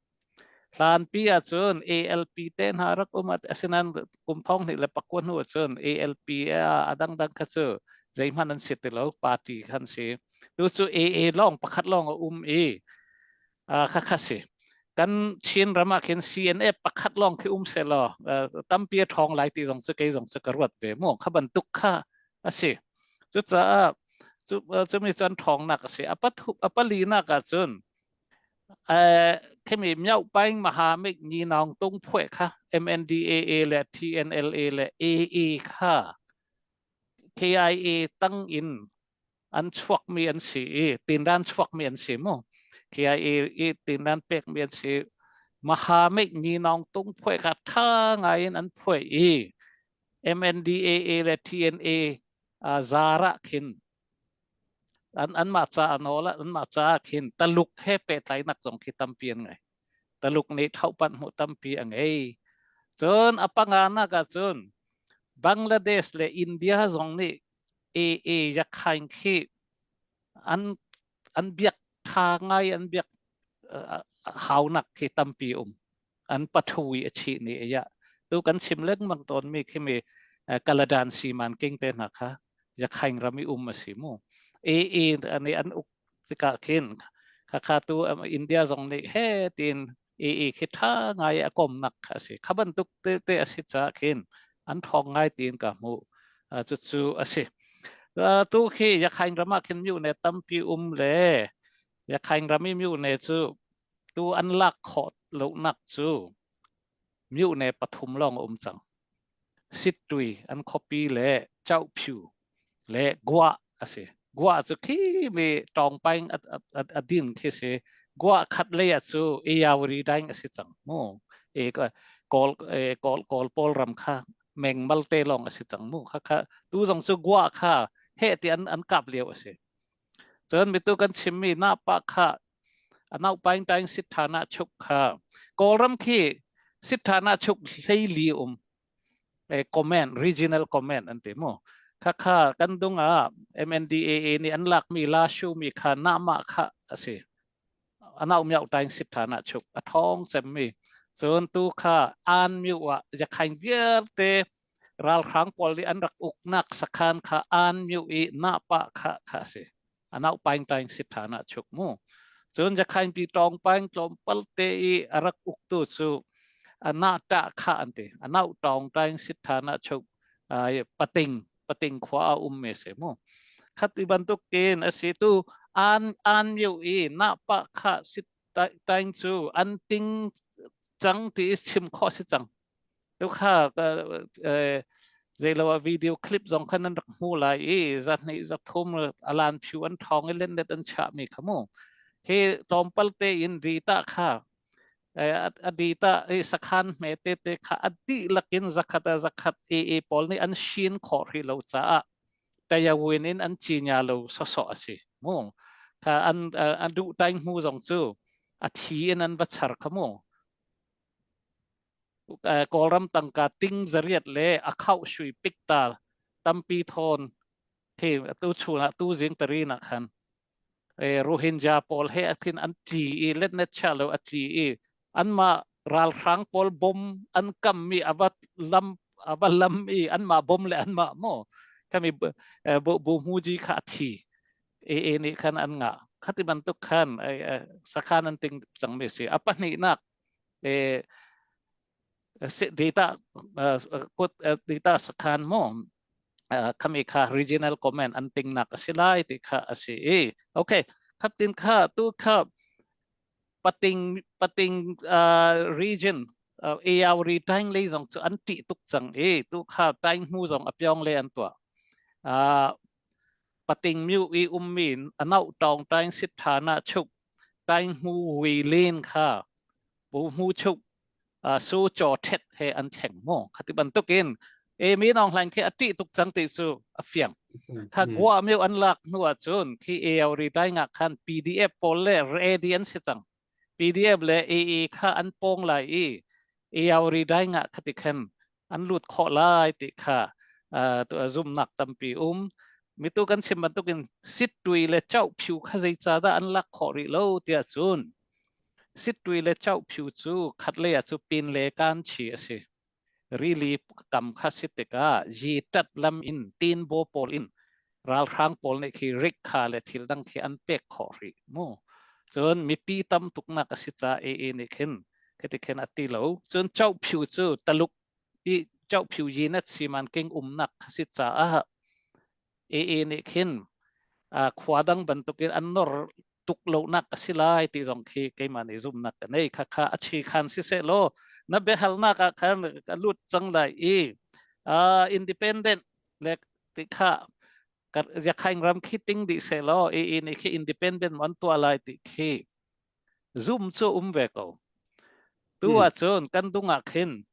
Hlanpi ahcun ALP te hna rak um asinain kum thong hnih le pakua hnu ahcun ALP a dangdang kha cu zeihmanh an si ti lo party khan si. Tu cu AA lawng pakhat lawng a um i khakha si. Kan Chin ram ah khin CNF pakhat lawng khi um selaw tampi a ṭhawng lai ti zong cu kei zong cu ka ruat ve mu. Kha bantuk kha a si. Cucaah cu cumi cu an ṭhawngnak a si. A palinak ahcun Khimi Myohpaing Mahamik Nyinaung Tung Phueh kha MNDAA le TNLA le AA kha KIA tang in an chuakmi an si i tindan chuakmi an si mu. KIA i tindan pekmi an si. Mahamik Nyinaung Tung Phueh kha tha ngai in an phueh i MNDAA le TNA zar ah khin An anmah ca a nawl ah anmah caah khin Taluk he pehtlaihnak zong khi tampi an ngei. Taluk nih thohpanh hmuh tampi a ngei. Cun a panganak ahcun Bangladesh le India zong nih AA Yakhaing khi an an biak tha ngai an biak uh, haunak khi tampi um. An pathu i a chih ni iya tu kan chim lengmang tawn mi khi mi Kaladan Siman King te hna kha Yakhaing ram i um a si mu e e ani an uk tikah khin khakha tu India zong nih he tin e e khi tha ngai a komnak kha a si kha bantuk te te a si ca khin an thong ngai tin ka hmu cu cu a si tu khi Yakhaing ram ah khin myu ne tampi um le Yakhaing ram i myu ne cu Tu an lak khawh lonak cu myone pathum lawng a um cang. Sittui an khuapi le Chauhpyu le Gua a si. Gua cu khi mi tawngpaing a, a, a din khi si. Gua khat lei ah cu Ayawari daing a si cang mu. E, kawl, e, kawl, kawl pawl ram kha mengmal te lawng a si cang mu. Kha kha tu zong cu Gua kha he ti an an kap lio a si. Cun mitu kan chimmi na pa kha anau paing taing sitthana chuk kha Kawlram khi sitthana chuk hleili um e comment regional comment an ti mu kha kha kan dung ah MNDAA nih an lak mi la shu mi kha na ma kha asi anau miau taing sitthana chuk a thong cem mi cun tu kha an miu ah yakhain vialte ralhrang pawl nih an rak uknak sakhan kha an miu i na pa kha kha si. Anau paing taing sit than ah chuk mu. Cun Jakhain pi tawng paing tlawmpal te i a rak uktu cu ana ta kha an ti. Anau tawng taing sit than ah chuk pating pating khua a um me se mu. Khat i bantuk in a si tu an an myu i na pa kha sit taing cu an ting cang ti chim khawh si cang. Tu kha zeilo ah video clip zong khan nan rak hmu lai i za hnih za thum alan phiu an thong i lennet an chah mi kha mu. Hi tlawmpal te in dita kha a dita i sakhan hme te te kha a dihlak in zakhat a zakhat e e pawl nih an shin khawh hrih lo caah tayawin in an cinya lo sawsawh a si mu. Kha an an duh taing hmu zong cu a thi in an va char kha mu. Kawlram tangka ting zariat le a khauh sui pikta tampi thawn khi tu chun ah tu zing tarin ah khan Rohingya pawl he athin an tli i letnet chia lo a tli i anmah ralhrang pawl bom an kam mi ava lam ava lam i anmah bom le anmah mo kami bu bu muji kha a thi e e nih khan an ngah khati bantuk khan sakhan an ting cang mi si a pahnihnak data kut data sakhan mo khami kha regional comment an ting nak a si lai ti kha a si i okay khaptin kha tu kha pating pating region AR taing lei zong cu an ṭih tuk cang i tu kha taing hmu zong a pyong le an tuah pating myu i ummi anau tawng taing sit thana chuk taing hmu wi len kha bu hmu chuk su chaw thet he an thleng mu khati bantukin e mi nong hlain khi a ṭih tuk cang ti cu a fiang kha gua meu an lak hnu ah cun khi AOR dai nga khan PDF pawl le ready an si cang PDF le AA kha an pong lai i AOR dai nga khati khan an lut khawh lai ti kha zumnak tampi um mitu kan chim bantukin sittui le chau phiu kha zeica dah an lak khawh rih lo tiah cun Sittui le Chohphiu cu khatlei ah cu pin le kan chi a si. Rili kam kha si tikah yitat lam in tinbaw pawl in ralhrang pawl nih khi rikkha le thil dang khi an pek khawh rih mu. Cun mipi tam tuknak a si ca AA nih khin khiti khin a ti lo. Cun Chohphiu cu Taluk i Chohphiu yinat siman king umnak kha si caah AA nih khin khua dang bantukin an nor tuk lonak a si lai ti zong khi keimah nih zumnak ka nei kha kha a chi khan si seh law na biahalnak ah khan ka lut cang lai i independent le ti kha yakhaing ram khi ting dih seh law i i nih khi independent mon tua lai ti khi zum cu um ve ko tu ahcun kan dung ah khin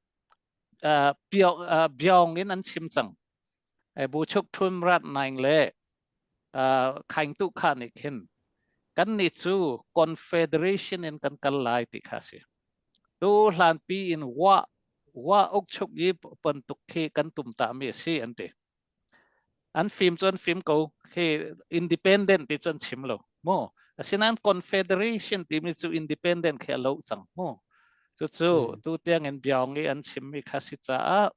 biong in an chim cang bu chuk thun rat naing le khaing tu kha nih khin kan nih cu confederation in kan kal lai ti kha si tu hlan pi in wa wa uk chuk i bantuk khi kan tum ta mi si an ti an fim cu an fim ko khi independent ti cu an chim lo mu asinain confederation timi cu independent khi a lo cang mu cucu tu tiang in biang i an chimmi kha si caah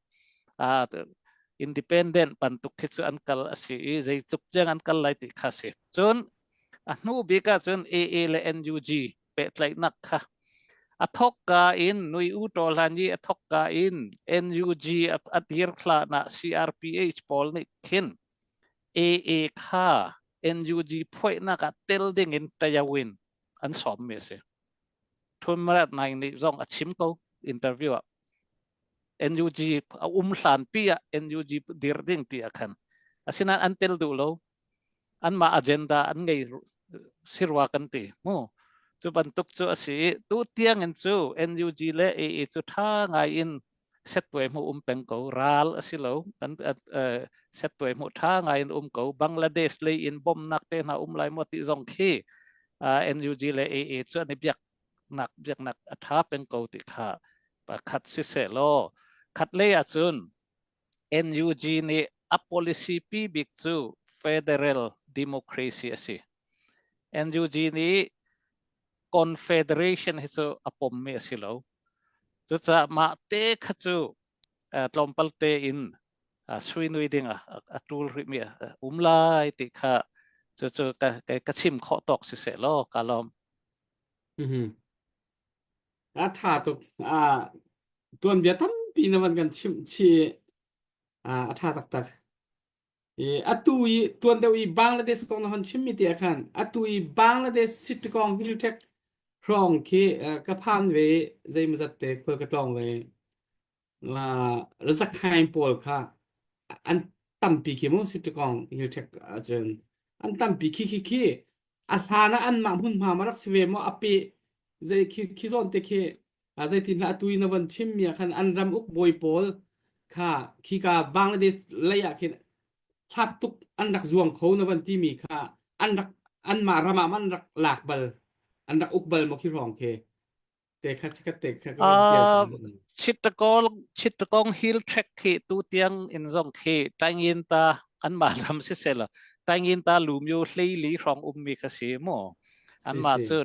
independent bantuk khi cu an kal a si i zeitluk tiang an kal lai ti kha si cun a hnu bik ah cun AA le NUG pehtlaihnak kha a thokka in nui u to hlan i a thokka in NUG a dir hlan ah CRPH pawl nih khin AA kha NUG phuainak ah tel ding in tayawin an sawm mi a si. Thun Marat Naing nih zong a chim ko interview ah NUG a um hlan pi ah NUG dir ding ti ah khan asinain an tel duh lo anmah agenda an ngei sirwa kan ti mu cu bantuk cu a si i tu tiang in cu NUG le AA cu tha ngai in settuai mu um peng ko ral a si lo kan settuai mu tha ngai in um ko Bangladesh lei in bomnak te hna um lai maw ti zong khi NUG le AA cu an i biak nak biaknak a ṭha peng ko ti kha pakhat siseh law khat lei ahcun NUG nih a policy pi bik cu federal democracy a si. NUG nih confederation hi cu a pommi a si lo. Cucaah mah te kha cu tlawmpal te in suinui ding a ṭul rihmi a um lai ti kha Cucu ka ka chim khawh tawk siseh law ka lawm. Mhm. A ṭha tuk. Ah, tuanbia tampi na van kan chimh chih. Ah, a ṭha taktak. I atu i tuan deuh i Bangladesh kong na hon chimmi te ah khan atu i Bangladesh Sittagong Hill hrawng khi eh, ka phan ve i zeimawzat te khual ka tlawng ve. Razakhain pawl kha an tampi khi mu Sittagong Hill ahcun an tampi khi khi khi a hlan ah anmah hmunhma ma rak si ve maw a pe zei khi khi zawn te khi a zeitin hlah atu in na von chim mi ah khan an ram uk bawi pawl kha khika Bangladesh lei ah khin hlat tuk an rak zuang kho na van ti mi kha an rak anmah ram ah an rak lak bal an rak uk bal maw khi hrawng khi te kha chikat te kha ka van pial Uh, Chittagong Chittagong Hill Track khi tu tiang in zong khi Taingin ta an mah ram si sela Taingin ta lumyu hleili hrawng ummi kha si mu an si mah si cu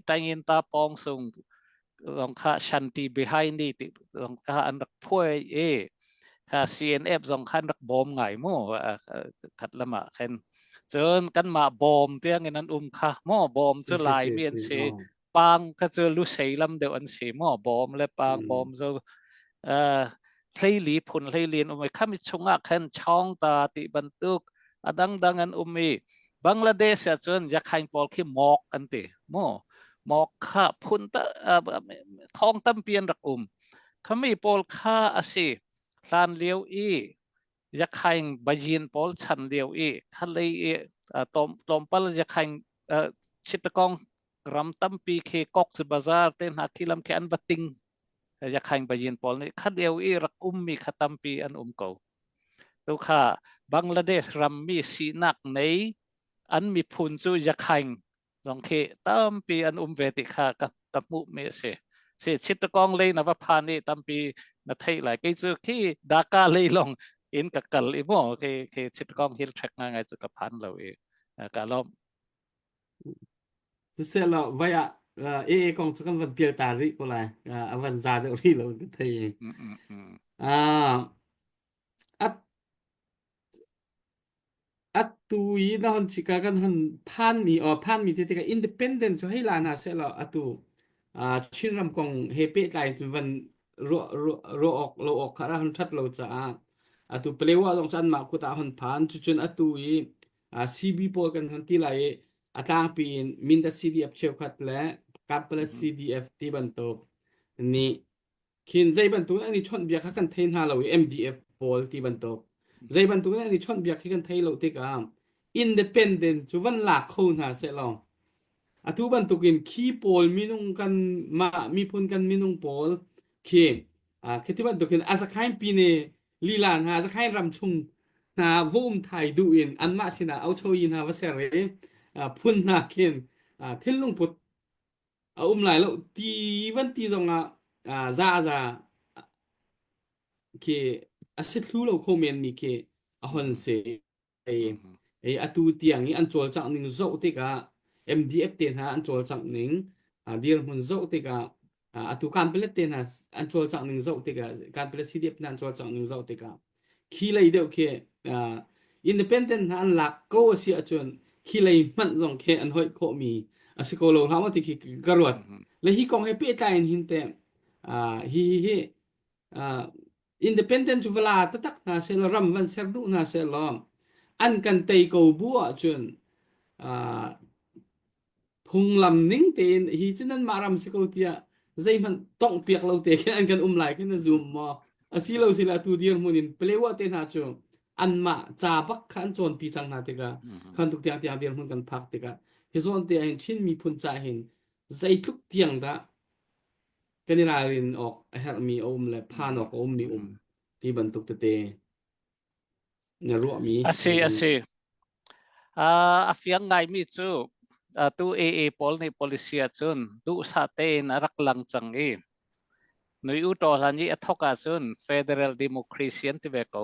Taingin ta pawng sung zong kha Shanti behind ni ti zong kha an rak phuai i kha CNF zong khan rak bawm ngai mu khat lama khen cun kan mah bawm tiang in an um kha mu bawm si cu si lai si mi an si si oh Pang kha cu lusei lam deuh an si maw bawm le pang bawm mm zo uh, hleili phun hleili an um i khami chungah khan chawng ta ti bantuk a dangdang an um i Bangladesh ah cun yakhain pawl khi mok an ti mu mok kha phun ta thong tampi an rak um khami pawl kha asi hlan lio i yakhain bayin pawl chan lio i khalei i tlawmpal yakhain Chittagong ram tampi khi Cox Bazar te hna khi lam khi an va ting yakhain bayin pawl nih kha lio i rak ummi kha tampi an um ko tu kha Bangladesh rammi sinak nei an miphun cu yakhain zong khi tampi an um ve ti kha ka ka hmuh mi a si si Chittagong lei na va phan i tampi na theih lai kei cu khi Dhaka lei long in ka kal i mo khi khi Chittagong Hill Track ngai ngai cu ka phan lo i ka lawm Siseh law vai ah AA kong cu kan van pial ta rih ko lai. A van za deuh rih lo ka thei. Mm, mm, mm. Ah, Atu i na hon chika kan hon phanmi or phanmi te tikah independent cu hei la hna sehlaw atu uh, Chinram kong he pehtlai in van ruah ruah ruah awk lo awk kha hon that lo caah atu Palewa zong cu anmah kut ah hon phan cucun atu i uh, CB pawl kan hon ti lai i a tlangpi in Mindat CDF cheukhat le Kanpalet Mhm. CDF ti bantuk nih khin zei bantuk in an i chawnhbiak kha kan thei hna lo i MDF pawl ti bantuk zei bantuk in an i chawnhbiak khi kan thei lo tikah independent cu van lak kho hna seh law atu bantukin khi pawl minung kan mah miphun kan minung pawl khi khi ti bantukin azakhain pine lila hna azakhain ram chung hna va um thai duh in anmah sinah auchoyi hna va ser i phun hna khin thinlung put a um lai lo ti van ti zongah za za khi a si thlu lo kho men mi khi a hon si ei atu tiang i an cawlcangh ning zoh tikah MDF te hna an cawlcangh ning dirhmun zoh tikah atu kanpalet te hna an cawlcangh ning zoh tikah kanpalet CDF hna an cawlcangh ning zoh tikah khi lei deuh khi independent hna an lak ko a si ahcun khi lei hmanh zong khi an hoih khawhmi a si ko lo hlah maw ti khi ka ruat le hi kong he pehtlai in hin te hi hi hi independent cu vala taktak hna seh law ram van ser duh hna seh law an kan tei ko bu ahcun phunglam ning tein hi cu nanmah ram si ko tiah zeihmanh tongh piak lo te khin an kan um lai khin na zum maw asi lo sila tu dirhmun in Palewa te hna cu anmah ca bak kha an cawnpi cang hna tikah khan tuk tiang tiang dirhmun kan phak tikah hi zawn te ah hin Chin miphun ca hin zeitluk tiang dah kan i ralrin awk a herhmi a um le phan awk a ummi um ti bantuk tete na ruahmi A si a si. Uh, a fiang ngaimi cu uh, tu AA pawl nih policy ahcun duhsah tein a rak lang cang i nui u taw hlan i a thok ahcun federal democracy an ti ve ko.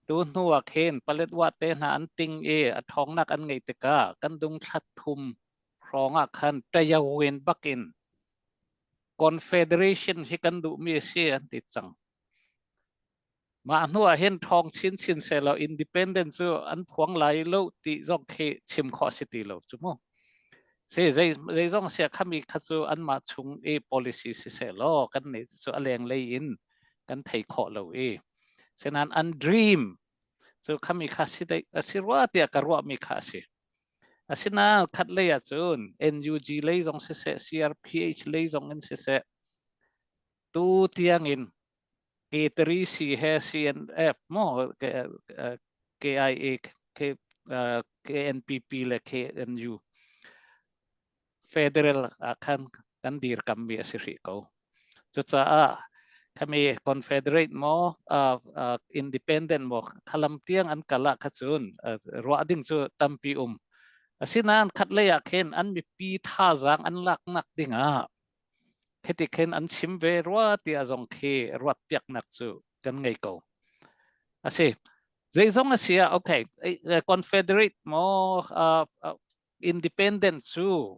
Tu hnu ah khin Paletwa te hna an ting i a ṭhawngnak an ngeih tikah kan dung thla thum hrawng ah khan tayawin bakin confederation hi kan duhmi a si an ti cang. Mah hnu ah hin ṭhawng chinchin sehlaw independent cu an phuang lai lo ti zong khi chim khawh si ti lo cu mu. Si zei zeizong sia khami kha cu anmah chung i policy si sehlaw kan nih cu a lenglei in kan thei khawh lo i senain an dream cu khami kha si dei a si rua tiah ka ruahmi kha a si. Asinain khat lei ah cun NUG lei zong siseh CRPH lei zong in siseh tu tiangin K3C he CNF maw KIA K, KNPP le KNU federal ah khan kan dirkammi a si hrih ko. Cucaah khami confederate maw uh, uh, independent maw khalam tiang an kal ah kha cun uh, ruah ding cu tampi um. Asinain khat lei ah khin an mipi thazaang an laknak ding ah Khiti khin an chim ve rua tiah zong khi ruat piaknak cu kan ngei ko. A si. Zeizong a si ah, okay, Confederate maw uh, uh, independent cu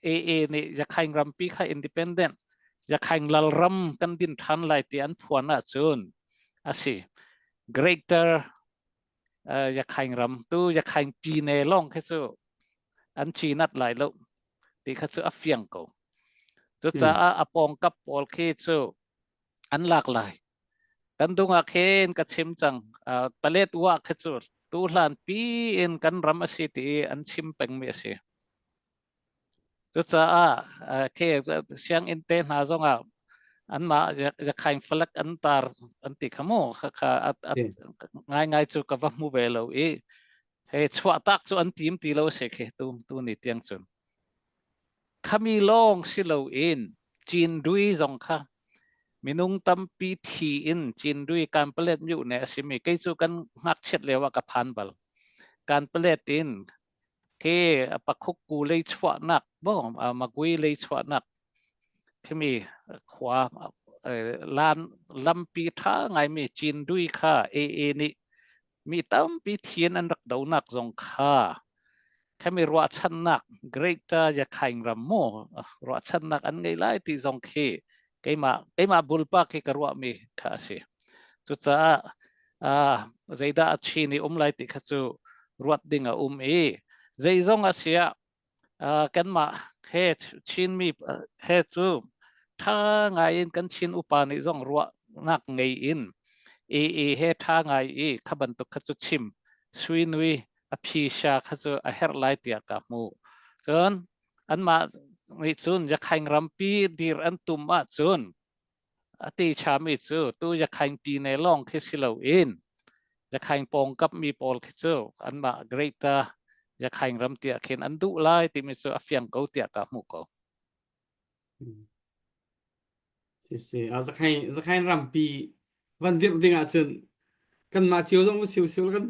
AA nih Yakhaing rampi kha independent Yakhaing lalram kan din ṭhan lai ti an phuan ahcun a si. Greater uh, Yakhaing ram tu Yakhaing pine lawng khi cu an cinat lai lo ti kha cu a fiang ko. Cucaah a pawngkap pawl khi cu an lak lai. Kan dung ah khin ka chim cang. Uh, palet wa khi cu tu hlan pi in kan ram a si ti an chim pengmi a si. Cucaah uh, khi sianginn te hna zongah anmah yakhaing falak an tar an ti kha mu kha kha ngai ngai cu ka va hmu ve lo i he chuahtak cu an tim ti lo si khi tu tu ni tiang cun khami lawng si lo in Cindui zong kha minung tampi thi in Cindui Kanpalet myu ne a simi kei cu kan ngakchiat lio ah ka phan bal Kanpalet in ke pakhuk ku lei chuahnak bo magui lei chuahnak khimi khua lan lampi tha ngaimi Cindui kha AA nih mi tampi thian an rak donak zong kha khami ruahchannak Greater Yakhaing ram mu ruahchannak an ngei lai ti zong khi keimah keimah bulpa khi ka ruahmi kha a si cucaah uh, zeidah a chin i um lai ti kha cu ruat ding a um i zeizong a siah kanmah he Chinmi he cu ṭha ngai in kan Chin upa nih zong ruahnak ngei in i he ṭha ngai i kha bantuk kha cu chim suinui a phi sha kha cu a herh lai tiah ka hmu. Cun anmah nih cun Yakhaing rampi dir an tum ahcun A ti chami cu tu Yakhaing pine lawng khi si loin Yakhaing pawngkap mi pawl khi cu anmah Greater Yakhaing ram tiah khin an duh lai timi cu a fiang ko tiah ka hmuh ko. Sisi, a Zakhain Zakhain rampi van dirh ding ahcun kanmah cio zong siu siu kan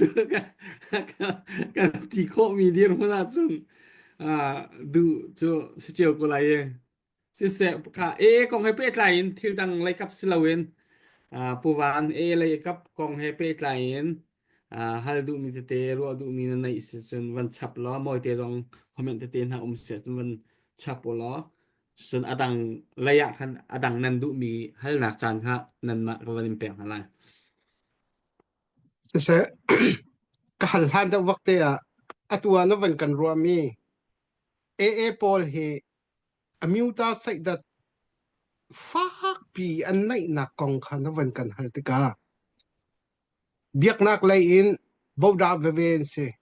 kan ti khawhmi dirhmun ahcun duh cu si cio ko lai i Siseh kha AA kong he pehtlai in thil dang leikap si loin uh, Pu Van AA leikap kong he pehtlai in uh, hal duhmi tete ruah duhmi na neih si cun van chap law mawite zong comment tete hna um si cun van chap u law cun adang lei ah khan adang nan duhmi halnak caan kha nanmah ka van in pek hna lai. Siseh ka hal hlan deuh vak te ah atu ah na van kan ruahmi AA pawl hi Amyota saihdat fakpi an naihnak kong kha na van kan hal tikah biaknak lei in bodah veve an si.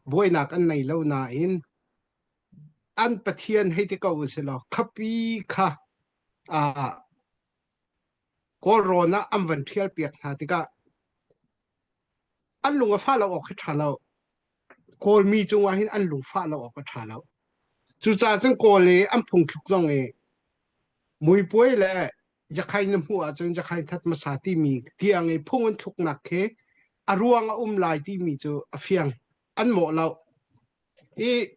Buainak an nei lo nain an Pathian hei ti ko usih law khapi kha ah Kawlrawn ah an van ṭhial piak hna tikah an lung a fah lo awk hi ṭha lo. Kawlmi cungah hin an lung fah lo awk a ṭha lo. Cucaah cun Kawl i an phungthluk zong i muipuai le Yakhain na hmuh ahcun Yakhain that hmasa timi tiang i phung an thluknak khi a ruang a um lai timi cu a fiang. An mawh lo. I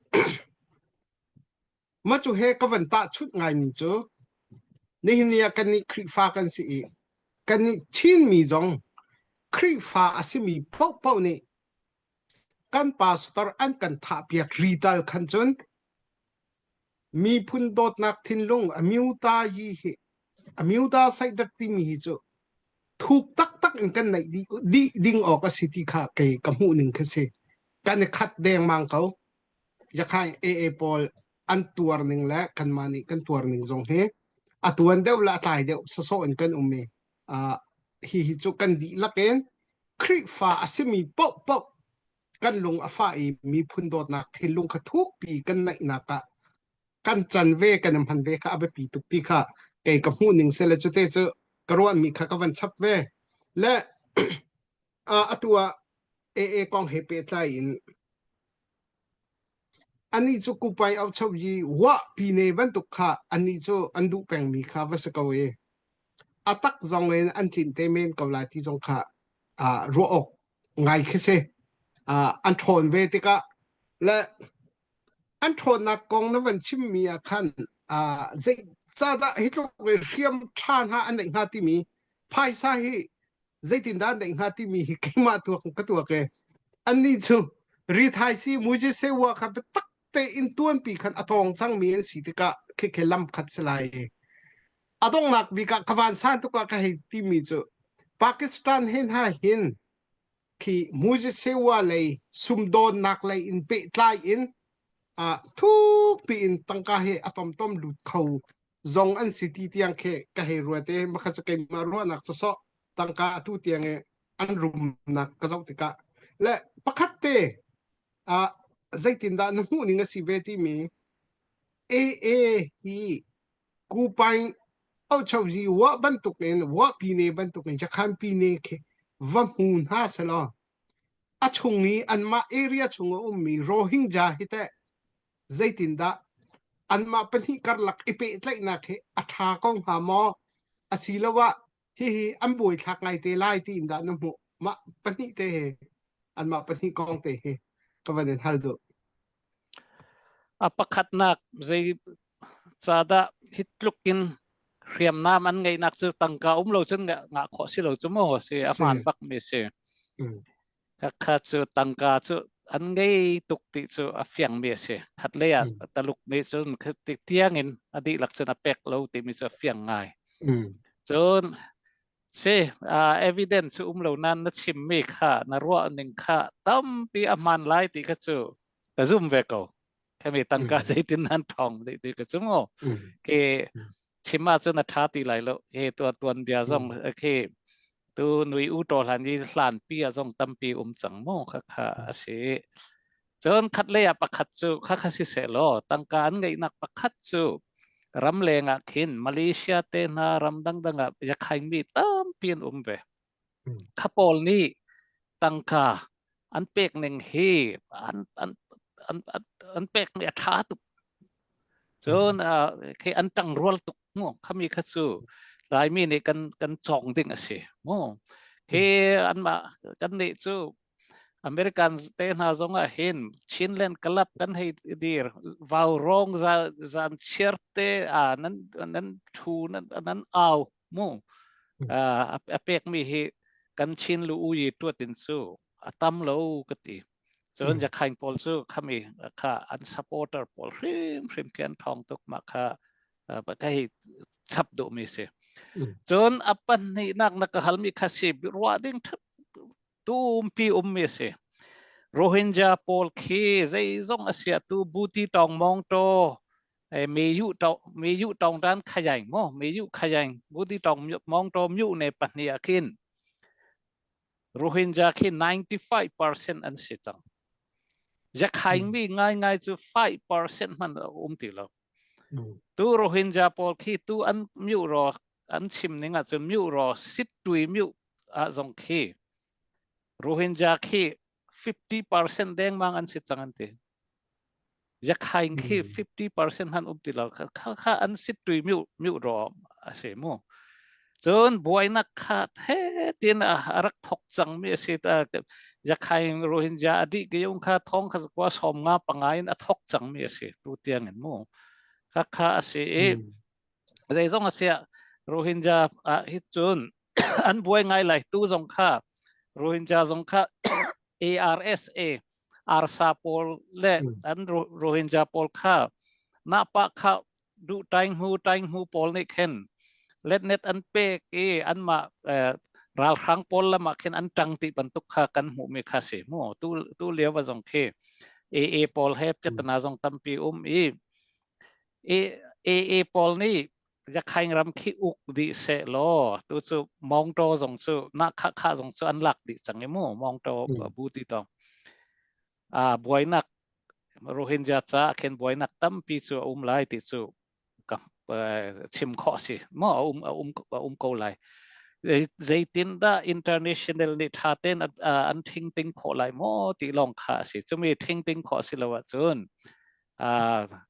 Mah cu he ka van tahchunh ngaimi cu nihin ni ah kannih Khrihfa kan si i kannih Chinmi zong Khrihfa a simi paohpaoh nih kan pastor an kan thahpiak rital khan cun miphun dawtnak thinlung amyuta yi hi amyuta saihdat timi hi cu thuk taktak. dihlak in kan neih dih, dih ding awk a si ti kha kei ka hmuh ning kha si. Kan i khat dengmang ko. Yakhai AA pawl an tuar ning le kanmah nih kan tuar ning zong hi a tuan deuh le a tlai deuh sawsawh in kan um i uh, hihi cu kan dihlak in Khrihfa a simi paohpaoh kan lung a fah i miphun dawtnak thinlung kha thukpi kan neihnak ah kan can ve kan i hman ve kha a biapi tuk ti kha kei ka hmuh ning se le cute cu ka ruahmi kha ka van chap ve le atu ah AA kong he pehtlai in anih cu kupai aucho yi wah pine bantuk kha anih cu an duh pengmi kha va si ko i a tak zong in an tlinh te men ko lai ti zong kha ruah awk ngai khi si. An ṭhawn ve tikah le an ṭhawnnak kong na van chimmi ah khan zeicahdah hi tluk i hriam ṭha hna an neih hnga timi phaisa hi zeitindah an neih hnga timi hi keimah tuak ka tuak i annih cu rithaisi mujisewa kha biatak tein tuanpi khan a tawng cangmi an si tikah khikhi lam khat si lai i a donghnak bik ah ka van san tuk ah ka hei timi cu Pakistan he hna hin khi Mujisewa lei sumdawnnak lei in pehtlai in thukpi in tangka hi a tomtom lut kho zong an si ti tiang khi ka hei ruat i makha cu keimah ruahnak sawsawh tangka atu tiang i an rumnak ka zoh tikah le pakhat te zeitindah na hmuh ning a si ve timi AA hi Kupaing Auchozi wa bantuk in wa pine bantuk in Jakhan pine khi va hmu hna selaw a chung i anmah area chung a ummi Rohingya hi teh zeitindah anmah pahnih karlak i pehtlaihnak hi a ṭha ko hnga maw asiloah hihi an buaithlak ngai te lai tiin dah na hmuh mah pahnih te he anmah pahnih kong te hi ka van in hal duh A pakhatnak zei ca dah hi tluk in hriamnam an ngeihnak cu tangka um lo cun ngah khawh si lo cu maw si a hmaan bak mi si. Khakha cu tangka cu an ngei tuk ti cu a fiang mi a si. Khat lei ah Taluk nih cun tiang in a dihlak cun a pek lo timi cu a fiang ngai. Cun si evidence cu um lo nain na chimmi kha na ruah ning kha tampi a hmaan lai ti kha cu ka zum ve ko. Khami tangka zeitin nan thong ti ti ka chung o. Ke chim ahcun a ṭha ti lai lo. Ke tuan tuan bia zong khi tu nui u to hlan i hlan pi a zong tampi um cang mu kha kha a si. Cun khat lei ah pakhat cu kha kha si seh law tangka an ngeihnak pakhat cu ramleng ah khin Malaysia te hna ram dangdang ah yakhaing mi tampi an um ve. Kha pawl nih tangka an pek ning hi an an an an, an pek mi a ṭha tuk. Cun khi an ṭangrual tuk mu khami kha cu Laimi nih kan kan cawng ding a si mu. Khi anmah kan nih cu American te hna zong ah hin Chinland Club kan hei dir vau rong za zan chiar te a nan nan thu nan nan au mu a pekmi hi kan Chin lu u yi tuatin cu a tam lo ka ti cun Yakhain pawl cu khami kha an supporter pawl hrimhrim khi an thawng tuk mah kha ka hei chap duhmi si cun a pahnihnak na ka halmi kha si ruah ding tumpi ummi a si Rohingya pawl khi zeizong a sia tu buti tawng mong to me yu to me yu tawng dan khayaing mo me yu khayaing buti tawng mong to myu ne pahnih ah khin Rohingya khi 95% an si cang. Yakhaing mi ngai ngai cu 5% hman a um ti lo. Tu Rohingya pawl khi tu an myu ro an chim ning ah cun myu ro sit tui myu ah zong khi Rohingya khi 50% dengmang an si cang an ti. Yakhaing khi 50% han um ti lo kha kha an sit tui miu miu ro a si mu cun buainak kha the tin a rak thok cang mi a si ta Yakhaing Rohingya a dih ke yung kha thong kha kwa som nga panga in a thok cang mi a si tu tiang in mu kha kha a si i zeizong a sia Rohingya ah hi cun an buai ngai lai tu zong kha Rohingya zong kha ARSA arsa pawl le an Rohingya pawl kha nahpah kha duh taing hmu taing hmu pawl nih khin letnet an pek i anmah. Ralhrang pawl lam ah khin an ṭang ti bantuk kha kan hmuhmi kha si mu. Tu tu lio va zong khi AA pawl he piatana zong tampi um i AA pawl nih Yakhaing ram khi uk dih seh law tu cu Mawngtaw zong cu na kha kha zong cu an lak dih cang i mu Mawngtaw bu ti tong a buainak Rohingya ca khin buainak tampi cu a um lai ti cu ka chim khawh si mo a um a um a um ko lai. Zeitindah international nih tha tein an thing ting khawh lai maw ti lawng kha a si. Cumi thing ting khawh si lo ahcun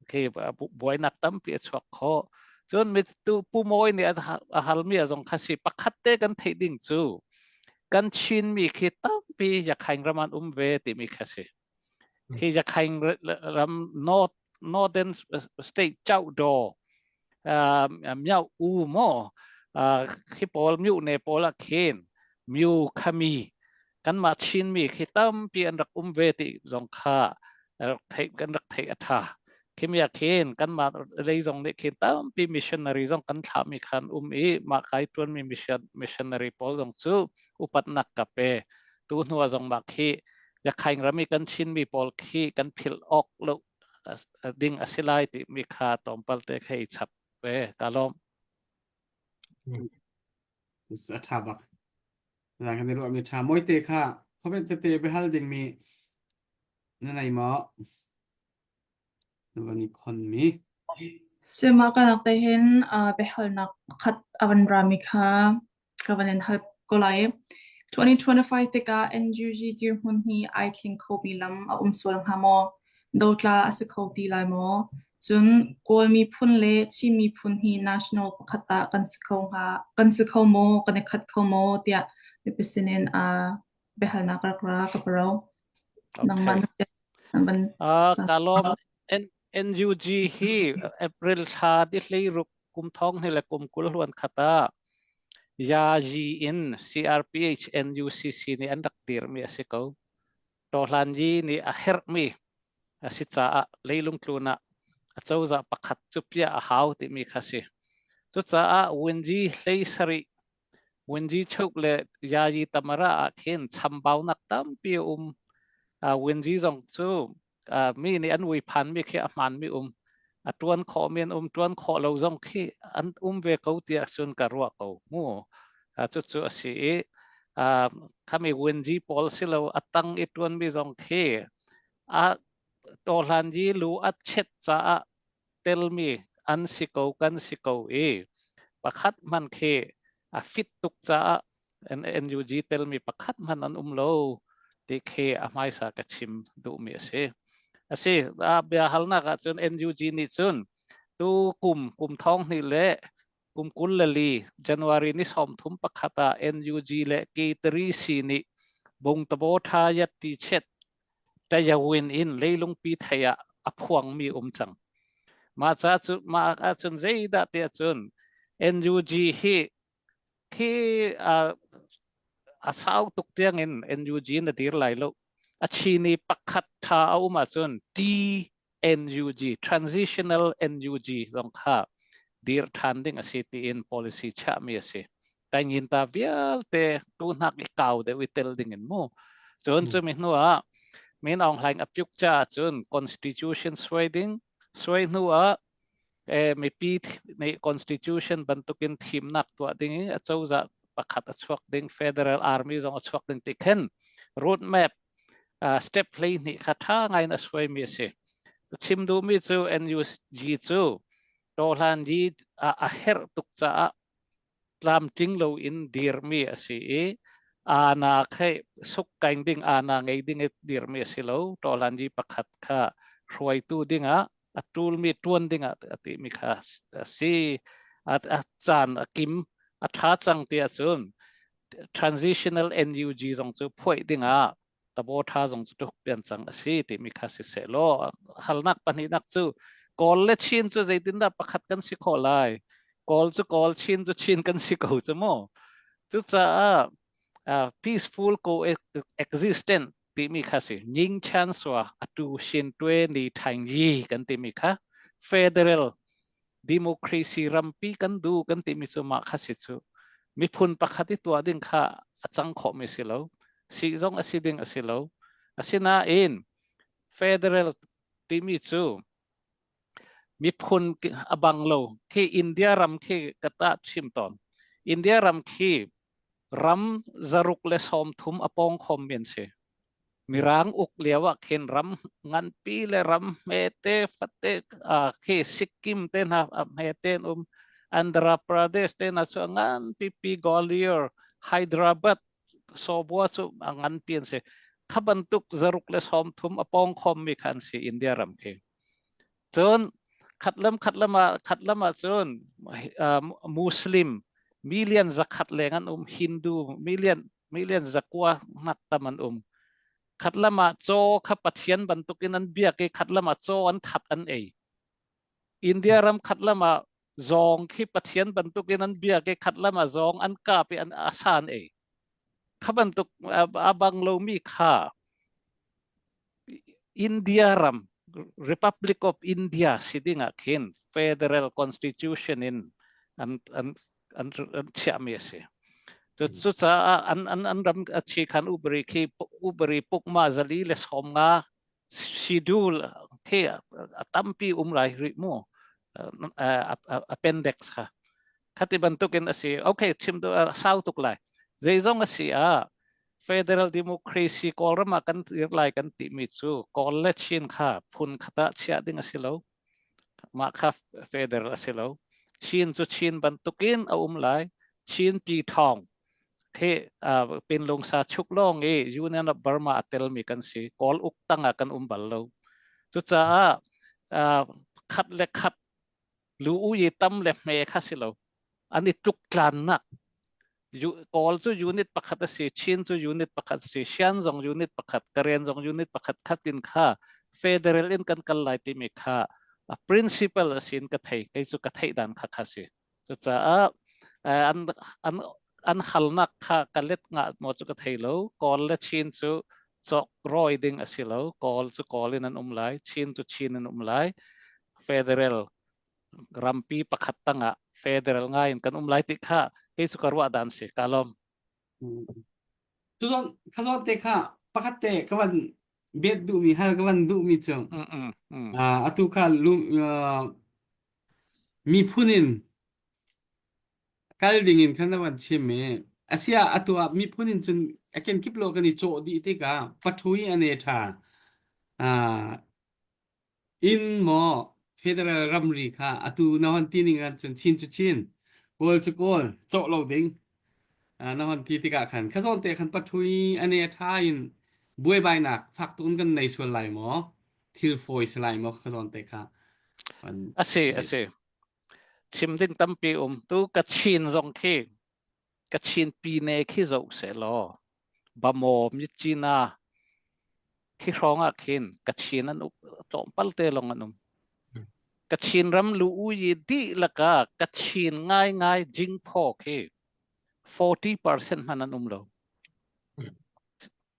khi buainak tampi a chuak khawh. Cun mi tu Pu Mawi nih a halmi a zong kha si pakhat te kan theih ding cu kan Chinmi khi tampi Yakhaing ram an um ve timi kha si. Khi Yakhaing ram North Northern State Chaudaw Myo U maw khi pawl myu ne pawl ah khin myu khami kanmah Chinmi khi tampi an rak um ve ti zong kha rak theih kan rak theih a tha. Khimi ah khin kanmah lei zong nih khin tampi missionary zong kan thlahmi khan um i mah kai ṭuanmi mission missionary pawl zong cu upatnak ka pe. Tu hnu ah zong mah khi Yakhaing ram i kan Chinmi pawl khi kan philh awk lo ding a si lai timi kha tlawmpal te kha i chap ve. Ka lawm. A ṭha bak. Zan kan i ruahmi ṭha. Mawite kha comment tete biahal dingmi na nei maw? Na van i khonmi. Sima kanak te hin biahalnak pakhat a van rami kha ka van in hal ko lai. 2025 tikah NUG dirhmun hi ai thleng khomi lam a um sual hnga maw? Dotla a si kho ti lai maw? Cun Kawl miphun le Chin miphun hi national pakhat ah kan si kho hnga, kan si kho maw, kan i khat kho maw tiah mipi sinin biahalnak rak ra ka paro. Nangmah Okay. na van Ka lawm. NUG hi April thla ti hleiruk kum thong hnih le kum 20 hluan khat ah Yazi in CRPH NUCC nih an rak dirmi a si ko. Tawhlanyi nih a herhmi a si caah leilung tlun ah acozah pakhat cu piah a hau timi kha si. Cucaah Winji hlei sarih Winji chuk le Yayi Tamara ah khin chambaunak tampi a um. Winji zong cu mi nih an ui phanmi khi a hmaanmi um. A ṭuan khawhmi an um, ṭuan khawh lo zong khi an um ve ko tiah cun ka ruah ko mu. Cucu a si i khami Winji pawl si lo a tang i ṭuanmi zong khi a tawhlan yi lu a chet caah telmi an si ko kan si ko i pakhat hmanh khi a fit tuk caah NUG telmi pakhat hmanh an um lo ti khi a hmaisa ka chim duhmi a si. A si, a bia halnak ahcun NUG nih cun tu kum kum thong hnih le kum 24 January ni 31 ah NUG le K3C nih Bungtabo tha yat ti chet Tayawin in leilungpi thei ah a phuangmi um cang. Mah ca cu mah ahcun zeidah ti ahcun NUG hi khi a sau tuk tiangin NUG na dir lai lo. A chini pakhat tha a um ahcun T NUG Transitional NUG zong kha dir ṭhan ding a si tiin policy chiahmi a si. Taingin ta vialte tu hnak i kau deuh i tel ding in mu. Cun cumi hnu ah Min Aung Hlaing a pyuk ca cun constitution suai ding suai hnu ah mipi nih constitution bantukin thimnak tuah ding i acozah pakhat a chuak ding federal army zong a chuak ding ti khin road map step 12 kha ṭha ngai in a suaimi a si. Chim duhmi cu NUG cu tawhlan yi a herh tuk caah tlamtling loin dirmi a si i ana khe suk kaing ding ana ngei ding i dirmi a si lo. Tawhlan yi pakhat kha hruaitu dingah a ṭulmi ṭuan dingah a timi kha a si. A caan a kim a ṭha cang ti ahcun transitional NUG zong cu phuaih dingah tabo tha zong cu tuk pian cang a si timi kha si seh law halnak pahnihnak cu Kawl le Chin cu zeitindah pakhat kan si khawh lai? Kawl cu Kawl, Chin cu Chin kan si ko cu mu. Cucaah peaceful coexistence timi kha si Nying Chan Sua atu Shin Twe Ni Thaing Yi kan timi kha federal democracy rampi kan du kan timi cu mah kha si cu. Miphun pakhat i tuah ding kha a cang khawhmi si lo. Si zong a si ding a si lo. Asinain federal timi cu miphun a bang lo khi India ram khi ka ta chim tawn. India ram khi ram 130 a pawng khawmmi an si. Mirang uk lio ah khin ram nganpi le ram hmete fate khi Sikkim te hna hmete an um. Andhra Pradesh te hna cu a nganpipi Gwalior, Hyderabad, Sobua cu a nganpi an si. Kha bantuk 130 a pawng khawmmi kha an si India ram khi. Cun khatlam khatlam ah khatlam ah cun Muslim million 100 leng an um Hindu million million 900 hnak tam an um. Khatlam ah caw kha Pathian bantukin an biak i khatlam ah caw an that an ei. India ram khatlam ah zawng khi Pathian bantukin an biak i khatlam ah zawng an kap i an asa an ei. Kha bantuk a bang lomi kha India ram Republic of India si ding ah khin federal constitution in an an an, an chiahmi a si. Cu cucaah an an an ram a chi khan ubari khi ubari pukma 450 schedule khi a tampi um lai rih mu appendix kha khati bantukin a si okay chim du sau tuk lai zeizong a si ah Federal democracy Kawlram ah kan dir lai kan timi cu Kawl le Chin kha phun khat ah chiah ding a si lo. Mah kha federal a si lo. Chin cu Chin bantukin a um lai. Chin pi thawng khi uh, pinlungsa chuk lawng i Union of Burma a telmi kan si. Kawl uk tang ah kan um bal lo. Cucaah uh, khat le khat lu u i tam le hme kha si lo. An i tluktlannak Kawl cu unit pakhat a si, Chin cu unit pakhat a si, Shan zong unit pakhat, Karen zong unit pakhat khatin kha federal in kan kal lai timi kha a principle a si in ka thei. Kei cu ka theih dan kha kha si. Cucaah an an an halnak kha ka let nga maw cu ka thei lo. Kawl le Chin cu cawk rawi ding a si lo. Kawl cu Kawl in an um lai, Chin cu Chin in um lai. Federal rampi pakhat tangah federal ngai in kan um lai ti kha kei cu ka ruah dan si ka lawm. Cu zawn kha zawn te kha pakhat te ka van bet duhmi hal ka van duhmi cu atu kha miphun in kal ding in khan na van chim i asia atu ah miphun in cun a kenkip lo kan i cawh dih tikah pathui ane tha Inn maw federal ramri kha atu na hon ti ning ahcun Chin cu Chin, Kawl cu Kawl, cawh lo ding na hon ti tikah khan kha zawn te khan pathui ane a ṭha in buaibainak fak tuk in kan nei sual lai maw? Thil fawi si lai maw kha zawn te kha? A si, a si. Chim ding tampi um. Tu Kachin zong khi Kachin pine khi zoh sehlaw Bamaw Myitkyina khi hrawng ah khin Kachin an uk tlawmpal te lawng an um. Kachin ram lu uyi dihlak ah Kachin ngaingai jingphaw khi 40% hmanh an um lo.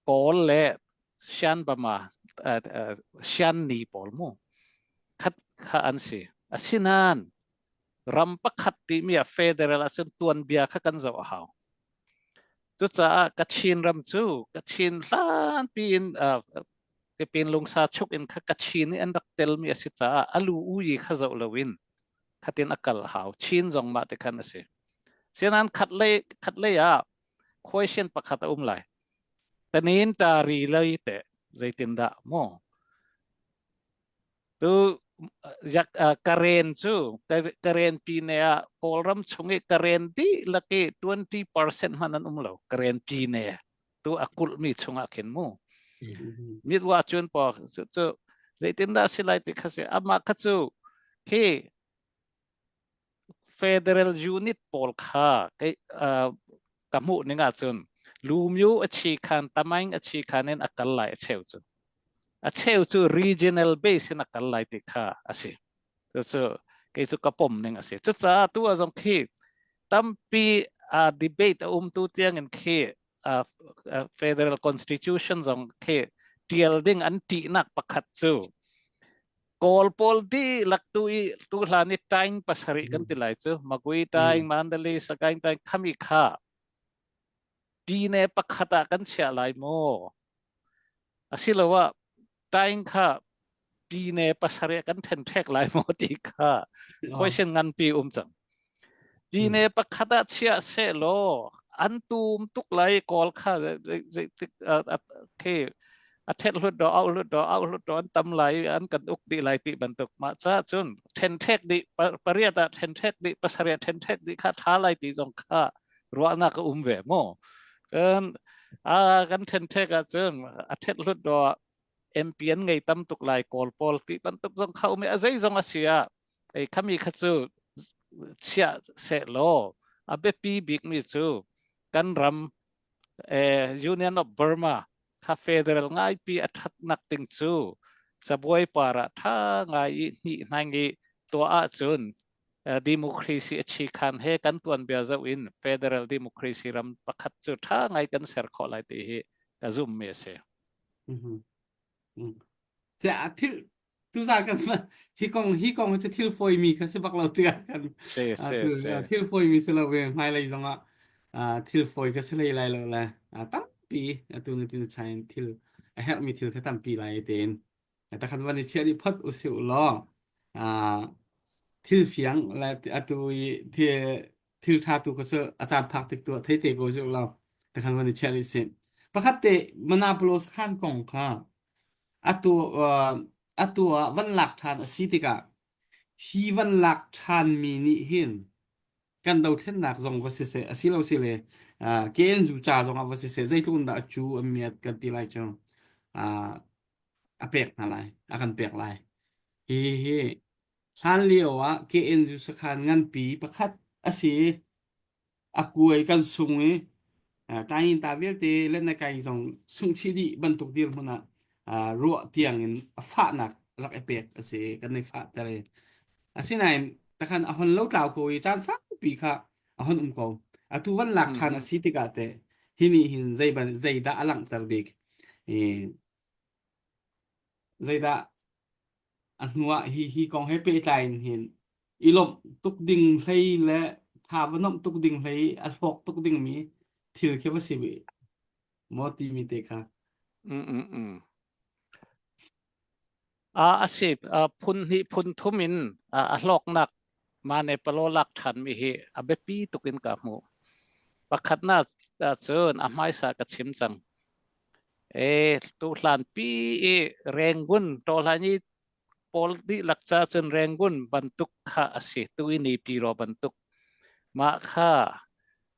Kawl le Shan Bama Shan ni pawl mu khat kha an si. Asinain ram pakhat timi ah federal ahcun tuanbia kha kan zoh a hau. Cucaah Kachin ram cu Kachin hlanpi in Tipin lungsa chuk in kha Kachin i an rak telmi a si caah a lu uyi kha zoh loin khatin a kal hau. Chin zong mah ti khan a si. Sinan khatlei khatlei ah question pakhat a um lai. Tanin tari lei te zeitindah maw Tu yak Karen cu Karen pine ah Kawlram chung i Karen dihlak i 20% hmanh an um lo Karen pine tu a kulhmi chungah khin mu mitwa cun pa cu cu zeitindah si lai ti kha si amah kha cu khi federal unit pawl kha kei ka hmuh ning ahcun Lumyu a chi khan Tamaing a chi khan in a kal lai a cheu cu a cheu cu regional base in a kal lai ti kha a si cucu kei cu ka pom ning a si cucaah tu ah zong khi tampi uh, debate a um tu tiang in khi uh, federal constitution zong khi tial ding an ṭihnak pakhat cu. Kawl pawl dihlak tu i tu hlan i taing pasarih kan ti lai cu Magui taing Mandalay Sagaing taing khami kha pine pakhat ah kan chiah lai maw asiloah taing kha pine pasarih kan ṭhenṭhek lai maw ti kha question nganpi um cang. Pine pakhat ah chiah seh law an tum tuk lai kawl kha zeitik khi a thet hlut do au hlut do au hlut do an tam lai an kan uk dih lai ti bantuk mah ca cun ṭhenṭhek dih pariat ah ṭhenṭhek dih pasarih ah ṭhenṭhek dih kha ṭha lai ti zong kha ruahnak a um ve mu. Cun a kan ṭhenṭhek ahcun a ṭhet hlut do MP an ngei tam tuk lai Kawl pawl ti bantuk zong kha um i a zei zong a si ah ei khami kha cu chiah seh law a biapi bikmi cu kan ram eh, Union of Burma kha federal ngaipi a thatnak ding cu cabuai par ah tha ngai i hnih hnaing i tuah ahcun democracy a chi khan he kan tuanbia zoh in federal democracy ram pakhat cu tha ngai kan ser khawh lai ti hi ka zum mi a si. Thil tuzan kan hi kong hi kong cu thil fawi mi kha si bak lo tiah kan thil fawi mi si lo ve hmailei zongah thil fawi kha si hlei lai lo le tampi atu ni tin chain thil a herh mi thil kha tampi lai tein takhan van i chiah dih phot usih law thil fiang le atu i thil ṭha tu kha cu a caan phak tik tu ah thei te ko usih law takhan van i chiah rih sih. Pakhat te Manapolos khan kong kha atu atu ah van lak ṭhan a si tikah hi van lak ṭhan mi nih hin kan dothlennak zong va siseh asilo sile KNU ca zong ah va siseh zeitluk in dah a cu a miat kan ti lai cu a pek hna lai, a kan pek lai. Hi hi hlan lio ah KNU sakhan nganpi pakhat a si i a kuai kan sung i tain ta vialte le na kai zong sungh chih dih bantuk dirhmun ah ruah tiang in a fahnak rak i pek a si kan i fahter i asinain takhan a hon lo tlau ko i caan saupi kha a hon um ko atu van lak ṭhan a si tikah teh hi nih hin zei ban zeidah a langhter bik i zeidah a hnuah hi hi kong he pehtlai in hin i lawmh tuk ding hlei le tha va nomh tuk ding hlei a hlawk tuk ding mi thil khi va si maw timi te kha. Mm mm mm. A a si phun hnih phun thum in a hlawknak mane palo lak ṭhan mi hi a biapi tuk in ka hmuh. Pakhatnak cun a hmaisa ka chim cang. E tu hlan pi i Rangoon tawhlan i pawl dihlak ca cun Rangoon bantuk kha a si tu i Naypyidaw bantuk. Mah kha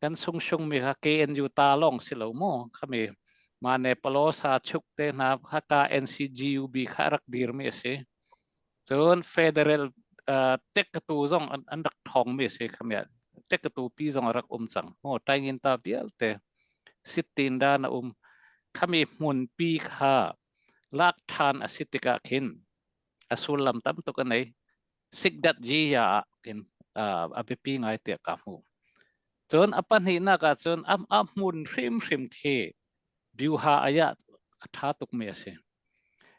kan sungsung mi kha KNU ta lawng si lo mu khami mah Nepalo sa chuk te hna kha ka NCGUB kha a rak dir mi a si. Cun federal uh, tekkatu zong an, an rak thong mi a si khami tekkatu pi zong a rak um cang. Mu taingin ta vialte sittin dan a um khami hmunpi kha lak than a si tikah khin a sullam tam tuk a nei. Sikdat ji ya ah khin uh, a biapi ngai tiah ka hmu. Cun a pahnihnak ah cun a, a hmun hrimhrim khi Byuha ayah a ṭha tukmi a si.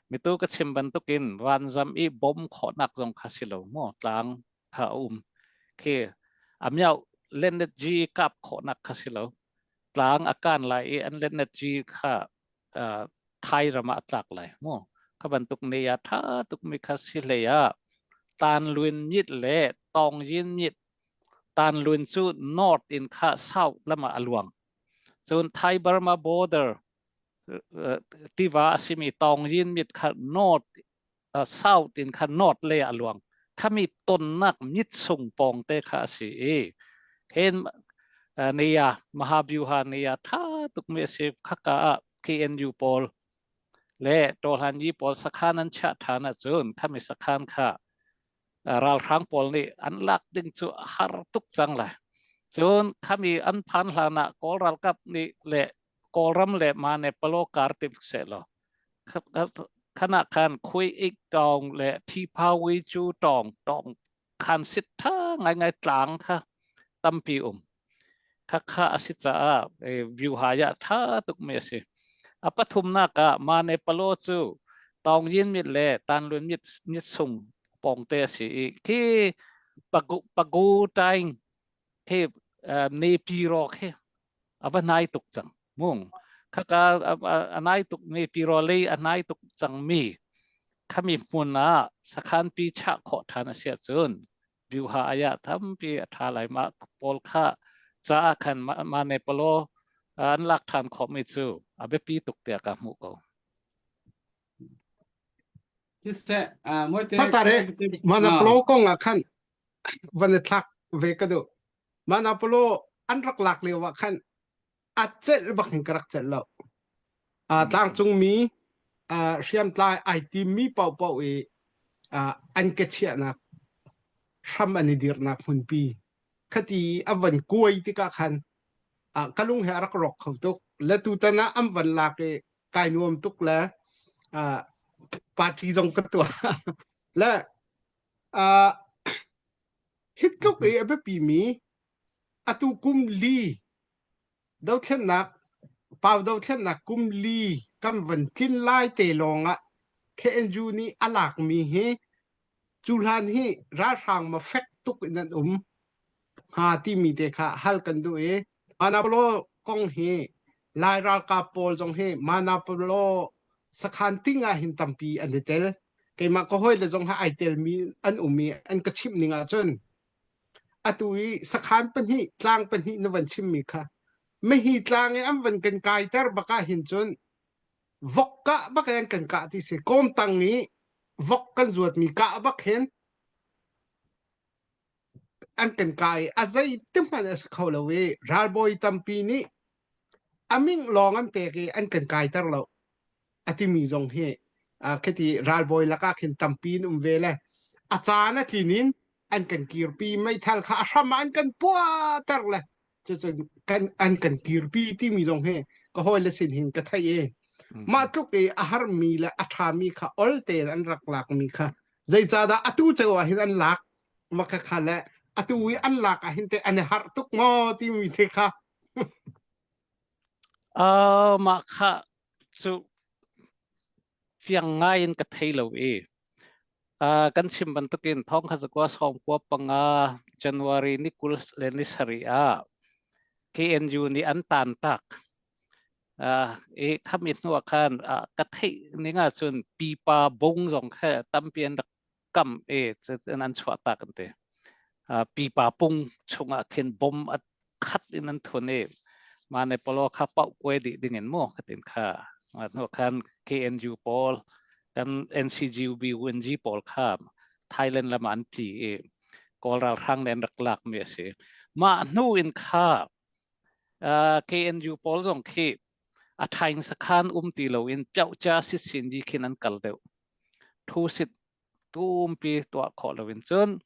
Mitu ka chim bantukin vanzam i bom khawhnak zong kha si lo maw tlang kha a um khi a miau lennet G kap khawhnak kha si lo tlang a kan lai i an lennet G kha uh, Thai ram ah a tlak lai mu kha bantuk ne ya tha tuk mi kha si hlei ah tan luin nyit le tong yin nyit tan luin cu north in kha south lamah a luang cun Thai Burma border tiva a simi tong yin mit kha north south in kha north lei ah a luang khami tonnak mit sung pawng te kha a si i hen nia Mahabyuha nia tha tuk mi a si khaka ah KNU pawl le Tawhlan yi pawl sakhan an chiah than ahcun khami sakhan kha ralhrang pawl nih an lak ding cu a har tuk cang lai cun khami an phan hlan ah kawl ralkap nih le Kawlram le mane palo kar ti seh law khana khan khui ik tawng le thi phawi cu tawng tawng khan sit tha ngai ngai tlang kha tampi um kha kha a si caah view ha ya tha tuk mi a si a pathumnak ah mane palo cu Tawngyin mit le Tanlun mit mit sung pawngte a si i khi pagu pagu taing khi Nepiro khi a va nai tuk cang mung khaka a nai tuk mi piro lei a nai tuk cang mi khami hmun ah sakhan pi chah khawh ṭhan a si ahcun vyuha aya tampi a ṭha lai mah pawl kha caah khan ma ne palo an lak ṭhan khawh mi cu a biapi tuk tiah ka hmuh ko. Siseh, moite Matare Manaplo kong ah khan van i thlak ve ka duh. Manaplo an rak lak lio ah khan a celh bak in ka rak celh lo. Tlangcung mi hriamtlai ai tim mi paohpaoh i an ke chiahnak hram an i dirnak hmunpi khati a van kuai tikah khan ka lung he a rak rawk kho tuk. Le tutan ah an van lak i kai nuam tuk le party zong ka tuah. Le hi tluk i a biapi mi atu kum li dothlennak pau dothlennak kum li kan van tlin lai te lawng ah KNU nih a lakmi hi cu hlan hi ralhrang ma fek tuk in an um hnga timi te kha hal kan duh i Manapolo kong hi Lai ralkap pawl zong hi Manapolo sakhan ting ah hin tampi an i tel. Keimah ka hawile zong ha ai telmi an um i an ka chimh ning ahcun atu i sakhan pahnih tlang pahnih na van chimmi kha mihi tlang i an van kan kaiter bak ah hin cun vok kah bak in kan kah ti si kawmtang i vok kan zuatmi kah bak hin an kan kai a zei te hmanh a si kho lo i ralbawi tampi nih a ming lawng an pek i an kan kaiter lo a timi zong hi khiti ralbawi lakah khin tampi in um ve le a caan a tlin in an kan kirpi meithal kha a hram ah an kan puahter le cucu kan an kan kirpi timi zong hi ka hawile sin hin ka theih i mah tluk i a harmi le a ṭhami kha ol tein an rak lakmi kha zeicahdah atu ceu ah hin an lak maka kha le atu i an lak ah hin te an i harh tuk maw timi te kha Uh, mah kha cu fiang ngai in ka thei lo i uh, kan chim bantukin thong kha zakua sawm kua panga January ni 20 le ni sarih ah KNU nih an tan tak uh, i khami hnu ah khan uh, ka theih ning ah cun pipa bung zong kha tampi an rak kam e cun an chuah tak an ti. Pipa pung chungah khin bom a khat in an thun i mane polo kha pau kue dih ding in mu khatin kha hnu khan KNU pawl kan NCGUB UNG pawl kha Thailand lam an tli i Kawl ralhrang le an rak lak mi a si. Mah hnu in kha KNU pawl zong khi a thaing sakhan um ti lo in pyohcha sit sin di khin an kal deuh. Thu sit tumpi tuah khawh loin cun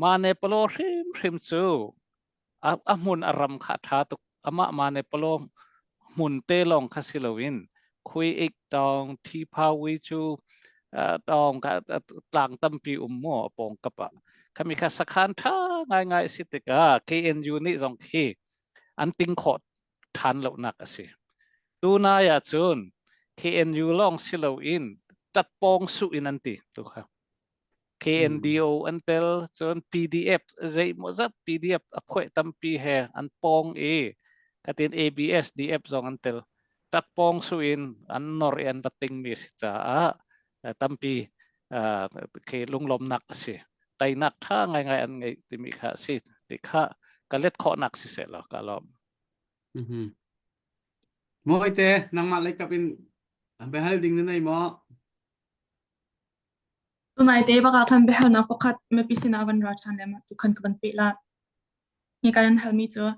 mane palo hrimhrim cu a hmun a ram kha a ṭha tuk. Amah mane palo hmun te lawng kha si loin khui ik tawng thi phawi cu tawng kha tlang tampi um mu a pawng kap ah khami kha sakhan ṭha ngaingai si tikah KNU nih zong khi an ting khawh ṭhan lonak a si. Tunai ah cun KNU lawng si loin tatpawng suh in an ti tu kha. KNDO an tel cun PDF zeimawzat PDF a phuah tampi he an pawng i katin ABS DF zong an tel tatpawng su in an nor i an va tingmi a si caah tampi khi lunglawmnak a si teinak ṭha ngaingai an ngei timi kha a si ti kha ka let khawhnak si seh law ka lawm. Mm-hmm. Mawite nangmah lei kap in biahal ding na nei maw? Tunai te baka khan biahalnak pakhat mipi sinah van ra ṭhan le mah tu khan ka van peh la. Hi kan an halmi cu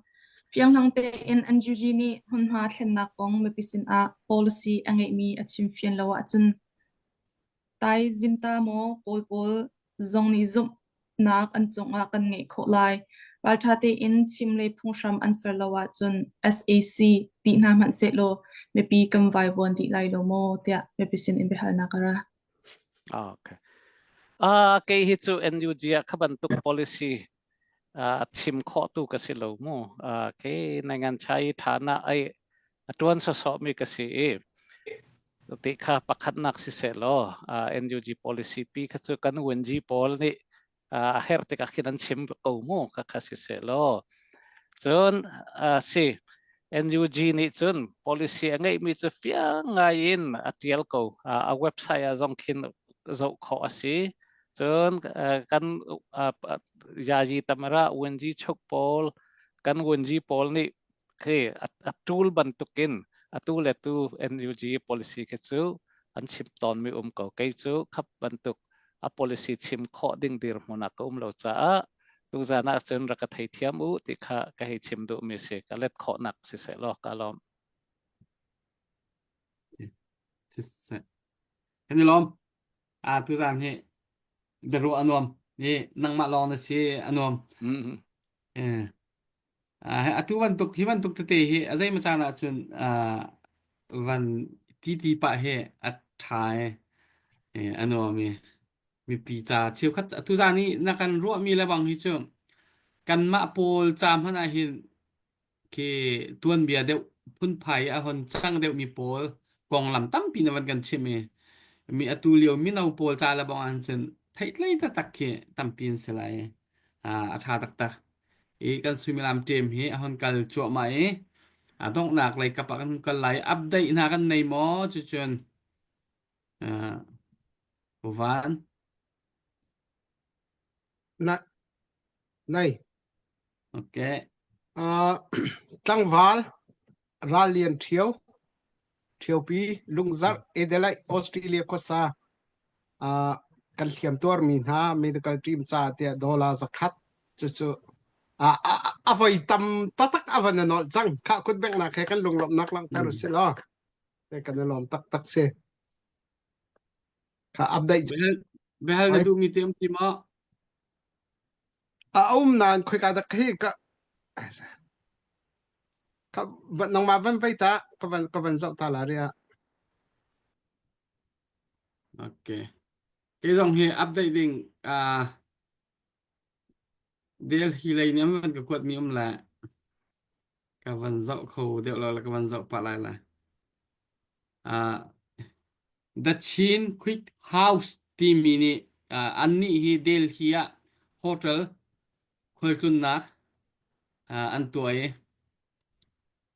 fianghlang tein NUG nih hmunhma thlennak kong mipi sinah policy a ngeihmi a chim fian lo ahcun Tai Zinta maw Kawl pawl zong nih zumhnak an cungah kan ngeih khawh lai. Ralṭha tein chim le phunghram an ser lo ahcun sac ti hna hmanh sehlaw mipi kan vaivuan dih lai lo maw tiah mipi sin in biahalnak a ra. Okay. Ah, kei hi cu NUG ah kha bantuk policy a chim khawh tu ka si lo mu. Kei nangan chai thana ai a tuan sawsawh mi ka si i. Ti kha pakhatnak siseh law NUG policy pi kha cu kan UNG pawl nih a herh tikah khin an chim ko mu kha kha siseh law cun si NUG nih cun policy a ngeihmi cu fiang ngai in a tial ko a website ah zong khin zoh khawh a si cun kan yayi tamara UNG chuk pawl kan UNG pawl nih khi a tool bantukin atu le tu NUG policy khi cu an chim tawnmi um ko kei cu khap bantuk a policy chim khawh ding dirhmun ah ka um lo caah tuzan ah cun rak ka theithiam u ti kha ka hei chim duhmi si ka let khawhnak siseh law ka lawm. Siseh. Kan i lawm. Ah tuzan hi biaruah a nuam. Ni nangmah lawng na si a nuam. Mm-hmm. Eh. Atu bantuk hi bantuk tete hi a zeimaw caan ahcun van titi pah hi a ṭha i a nuam i mipi ca cheukhat atu zan i na kan ruahmi le bang hi cu kanmah pawl ca hmanh ah hin khi tuanbia deuh phunphai a hon cang deuhmi pawl konglam tampi na van kan chimh i mi atu lio mino pawl ca le bang ahcun cun theihtlei taktak khi tampi an si lai. A ṭha taktak. I kan suimilam ṭem hi a hon kal cuahmah i a donghnak lei kap ah kan hun kal lai. Update hna kan nei maw? Cucun uh, Van. Na, nei. Okay. Uh, tlangval ral lian ṭhio ṭhiopi lungzarh Adelaide Australia khuasa uh, kan hliam tuarmi hna medical team ca tiah dollar zakhat cucu a a voi tam taktak a van nolh cang kha kut bengnak he kan lunglawmhnak langhter Mm. usih law kan i lawm taktak si kha update Behal behal na duhmi te um ti maw? A um nain khoika dak hi ka ka nangmah van vei ta ka van ka van zoh ta la ria. Okay. Kei zong hi update ding uh, Delhi lei nih an van ka kuat mi um le ka van zoh kho deuh lo le ka van zoh pah lai lai. Uh, The Chin Quick House timi nih uh, annih hi Delhi ah hotel khualtlunnak uh, an tuah i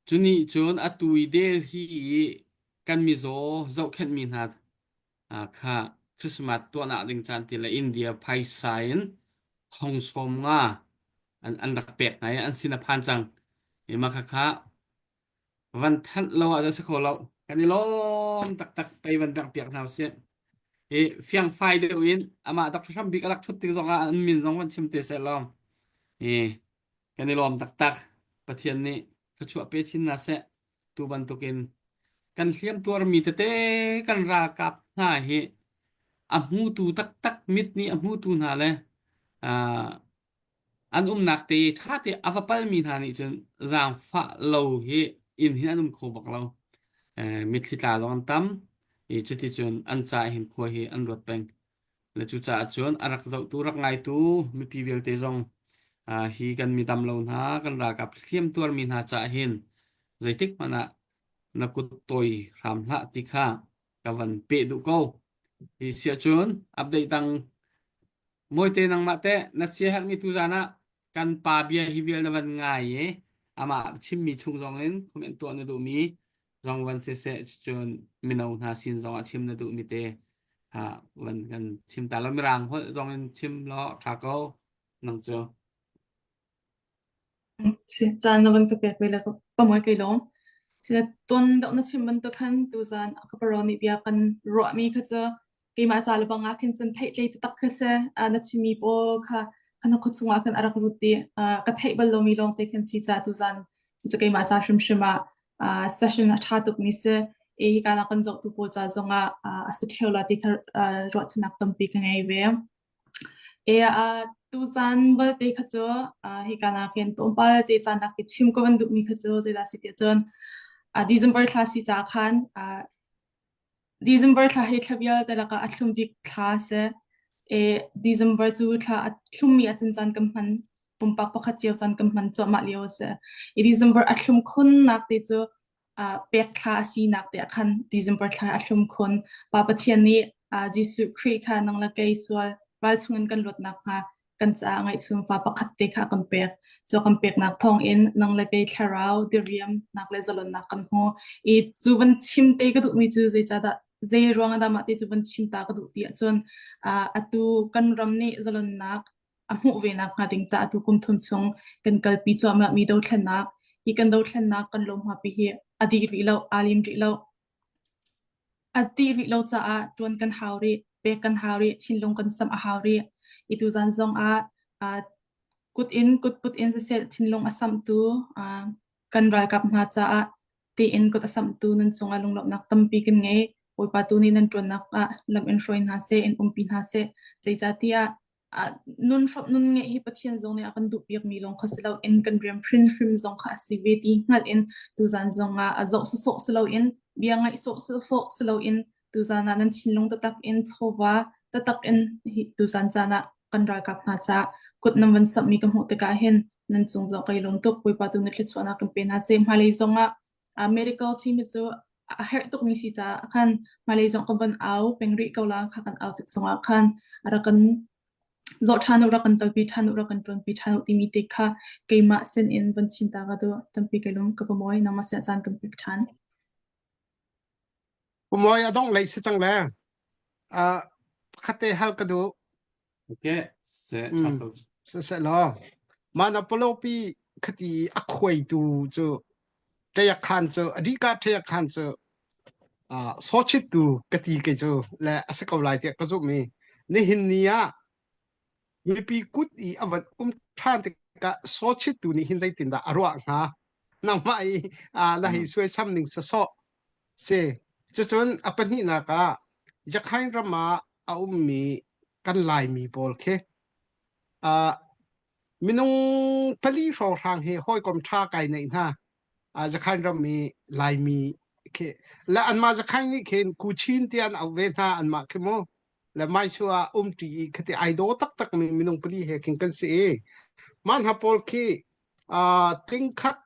cunih cun atu i Delhi i kan mizaw zohkhenhmi hna uh, kha Christmas tuahnak ding caan ti le India phaisa in thong sawm nga an, an rak pek hna i an sin a phan cang. I mah khakha van thanh lo ah si kho lo. Kan i lawm taktak pei van rak piak hna usih. I fiangfai deuh in amah Dr. Hram Bik a rak thut tik zong ah an min zong van chim te seh law. I kan i lawm taktak. Pathian nih thluachuah pe chin hna seh. Tu bantukin kan hliam tuarmi tete kan ralkap hna hi a hmutu taktak mit nih a hmutu hna le uh, An umnak te ṭha te a va palmi hna nih cun zaangfah lo hi inn hin an um kho bak lo. Eh, mitthli tla zong an tam. I cuticun an ca hin khua hi an ruat peng. Le cucaah cun a rak zohtu, rak ngaitu mipi vialte zong ah, hi kan mi dam lo hna, kan ralkap hliam tuarmi hna caah hin zeitik hmanh ah na kut tawi hram hlah ti kha ka van peh duh ko. Hi siah cun update dang Mawite nangmah teh na siaherhmi tuzaan ah kan pa bia hi vial na van ngai i amah chimmi chung zong in comment tuah na duhmi zong van siseh cun mino hna sin zong ah chim na duhmi te ha van kan chim ta lo mirang holh zong in chim law tha ko nang cu. Si caan na van ka pek ve le ka mawi kai lawm. Sina ton deuh na chim bantuk khan tuzaan ka paro nih bia kan ruahmi kha cu keimah ca le bang ah khin cun theihtlei taktak kha si. Na chimmi pawl kha kana khua chungah khan a rak lut i ka theih bal lomi lawngte khan si ca tuzaan cu keimah ca hrimhrim ah session a ṭha tukmi si. I hika na kan zohtu pawl ca zongah a si ṭheo la ti kha ruahchannak tampi ka ngei ve. E uh, tuzan balte kha cu uh, hika nakin tlawmpal te caan nak i chim ka van duhmi kha cu zeidah si tiah cun uh, December thla si ca khan uh, December thla hi thla vialte lakah a thlum bik thla si. E, December cu thla a thlummi a cin caan kan hman pumpak pakhat cio caan kan hman cuahmah lio a si. I December a thlum khunnak te cu. Uh, pek thla a sinak te ah khan December thla a thlum khun. Pa Pathian nih uh, Jesuh Khrih kha nang le kei sual ral chungin kan luatnak hnga kan caah ngaihchun fa pakhat te kha kan pek. Cu kan peknak thawngin nang le kei thlarau diriamnak le zalonnak kan hmu. I cu van chim te ka duhmi cu zeicahdah zei ruang ah dah mah te cu van chim ta ka duh ti ahcun uh, atu kan ram nih zalonnak a hmuh ve nakhnga ding caah tu kum thum chung kan kalpi cuahmah mi dothlennak hi kan dothlennak kan lawmhmapi hi a dih rih lo aa lim rih lo a dih rih lo caah tuan kan hau rih pek kan hau rih thinlung kan samh a hau rih i tuzan zong ah kut in kut put in siseh thinlung a samhtu kan ralkap hna caah tiin kut a samhtu nan cungah lunglawmhnak tampi kan ngei Bawipa tu nih nan ṭuannak ah lam in hruai hna seh in umpi hna seh zeicahtiah nun hrawmh nun ngeih hi Pathian zong nih a kan duhpiakmi lawng kha si loin kan rian hrimhrim zong kha a si ve ti hngalh in tuzan zong ah a zoh sawsawh si loin bia ngaih sawh sawsawh si loin tuzan ah nan thinlung taktak in chawva taktak in hi tuzan caan ah kan ralkap hna caah kut nan van samhmi ka hmuh tikah hin nan cung zong kai lawm tuk Bawipa tu na thluachuahnak kan pe hna seh hmailei zong ah medical team hi cu a herh tukmi si caah khan hmailei zong kan van au peng rih ko la kha kan au tik zongah khan rak kan zoh ṭhan u rak kan talpi ṭhan u rak kan ṭuanpi ṭhan u timi te kha keimah sin in van chim ta ka duh tampi kai lung ka pamoy nangmah sin caan kan pek ṭhan Pamoy a dong lei si cang le uh, pakhat te hal ka duh Okay, se ṭha Mm. to. Se law mana palopi khati a khuaitu cu ṭayak khan cu adika ṭayak khan cu uh, sochittu ka ti ke cu le a si ko lai tiah ka zumh i nihin ni ah mipi kut i a van um ṭhan tikah sochittu nih hin zeitindah a ruah hnga nangmah i uh, na hei suai sam ning sasawh si cucun a pahnihnak ah Yakhain ram ah a ummi kan Laimi pawl khi uh, minung pali hrawnghrang hi hawikom ṭha kai neih hna. Uh, Zakhain ram i Laimi khi le anmah Zakhain nih khin Kuchin ti an auh ve hna anmah khi mu le Maisu ah umṭi i khati ai daw taktak mi minung pali he khin kan si i mah hna pawl khi uh, tingkhat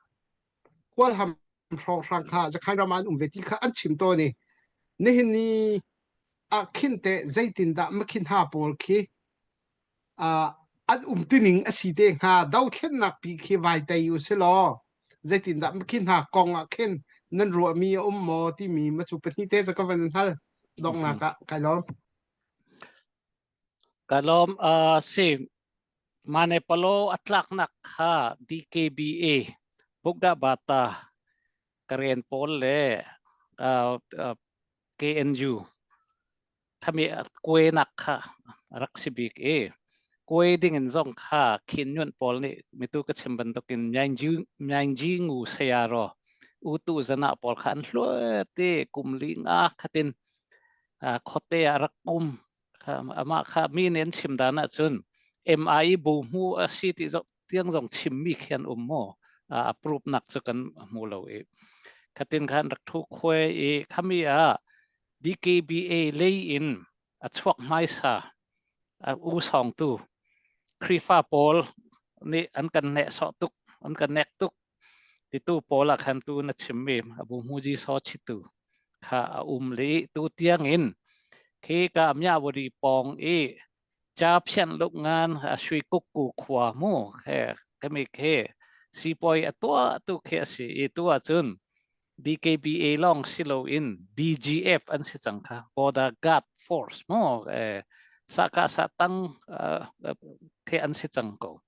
Kawlham hrawnghrang kha Zakhain ram ah an um ve ti kha an chim tawn i nihin ni ah khin teh zeitindah makhin hna pawl khi uh, an um tining a si te hnga dothlennak pi khi vai tei u si law zeitindah makhin hna kong ah khin nan ruahmi a um maw timi ma cu pahnih te ka van hal donghnak ah kai lawm Ka lawm uh, si Manepalo a tlaknak kha DKBA Bukda Bata Karen pawl le uh, uh, KNU khami kuainak kha rak si bik i kuai ding in zong kha Khin Nyunt pawl nih mitu ka chim bantukin Myaingji ngu sayaro utu zana pawl kha an hluat i kum li nga khatin khuate ah rak um amah kha mi nih an chim dan ahcun MI bu hmu a si ti tiang zong chimmi khi an um maw approve nak cu kan hmu lo i khatin khan rak thu khuai i khami ah DKBA lei in a chuak hmaisa u sawng tu Khrifa pawl nih an kan neh sawh tuk an kan nek tuk titu pawl ah khan tu na chimmi Abu Muji Saw Chitu kha a um li tu tiang in khi ka Myawadi pawng i cha phian luk ngan a sui kuk ku khua mu he kami khe sipoi a tua tu khe a si i tu ahcun DKBA lawng si loin BGF an si cang kha Border Guard Force mu eh saka sa tang khe an si cang ko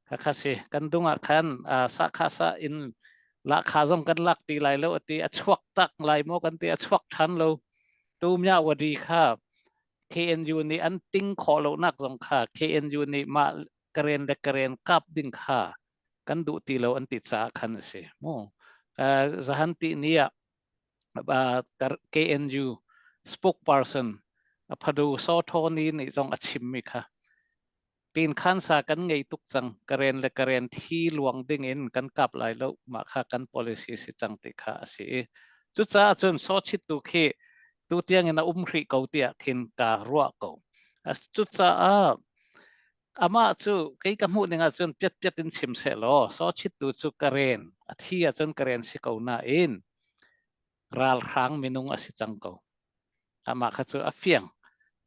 Khakha si kan dung ah khan sahkhah sah in lahkha zong kan lak ti lai lo ati a chuak tak lai maw kan ti a chuak ṭhan lo tu Myawaddy kha KNU nih an ting khawh lonak zong kha KNU nih mah karen le karen kap ding kha kan duh ti lo an ti caah khan a si mu zahan ti ni ah KNU spokesperson Phadu Saw Thaw Ni nih zong a chimmi kha Tinkhansa kan ngei tuk cang. Karen le karen thi luang ding in kan kap lai lo. Mah kha kan policy si cang ti kha a si i cucaah cun sawchit tu khi tu tiang in a um hrih ko tiah khin ka ruah ko. Cucaah amah cu kei ka hmuh ning ahcun piatpiat in chim seh law sawchit tu cu karen a thi ahcun karen si ko nain. Ralhrang minung a si cang ko. Amah kha cu a fiang.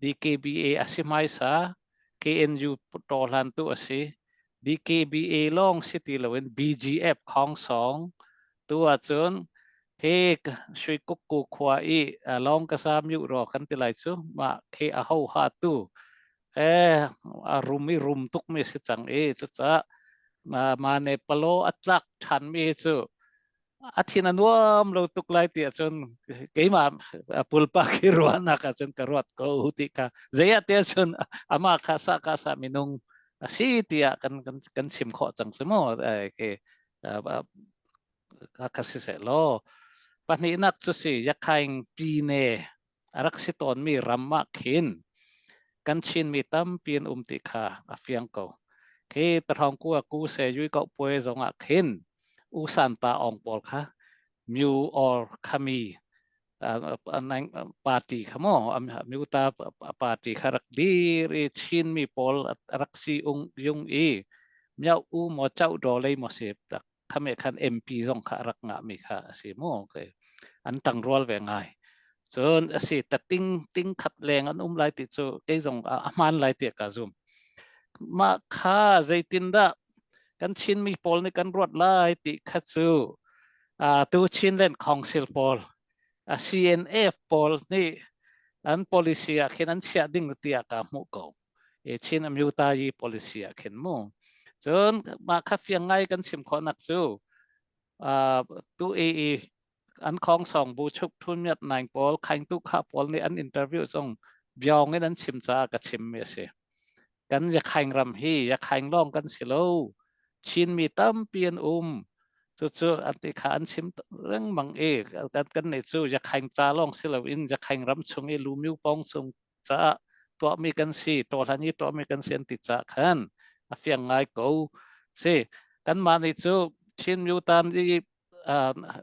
DKBA a si hmaisa, KNU tawhlantu a si. DKBA lawng si ti loin BGF Khongsong tu ahcun khi Sui Kukku khua i lawng ka sa myu ro kan ti lai cu mah khi a ho ha tu eh a rum i rum tuk mi si cang i cucaah ma ne palo a tlak ṭhan mi cu a thin a nuam lo tuk lai ti ahcun keimah pulpak hi ruahnak ahcun ka ruat ko ti kha zei ah tiah cun amah kha sa ka sa minung a si tiah kan kan kan chim khawh cang si mu ke ka si seh law pahnihnak cu si yakhaing pine a rak si tawnmi ram ah khin kan Chinmi tampi an um ti kha a fiang ko. Khi tahrong ku a ku se yui ko puai zong ah khin u san ta ong pawl kha myu or khami party kha mo myu ta party kha rak dir i Chinmi pawl rak si ung yung i miau u mo chau do lei mo se tak khame khan MP zong kha rak ngahmi kha a si mu an tangrual ve ngai cun a si ta ting ting khat leng an um lai ti cu kei zong a hmaan lai ti ka zum mah kha zeitindah kan Chinmi pawl nih kan ruat lai ti kha cu tu Chinland Council pawl CNF pawl nih an policy ah khin an chiah ding tiah ka hmuh ko Chin Amyutayi policy ah khin mu. Cun mah kha fiang ngai kan chim khawhnak cu tu i an khong song bu chuk thun miat naing pawl khaing tu kha pawl nih an interview zong biong in an chim caah ka chim mi a si. Kan yakhaing ram hi yakhaing lawng kan si lo. Chinmi tampi an um. Cucu an ti kha an chim lengmang i kan kan nih cu yakhaing ca lawng si loin yakhaing ram chung i lumyu pawng chung caah tuahmi kan si tawhlan i tuahmi kan si an ti caah khan a fiang ngai ko si kanmah nih cu Chin Myutan i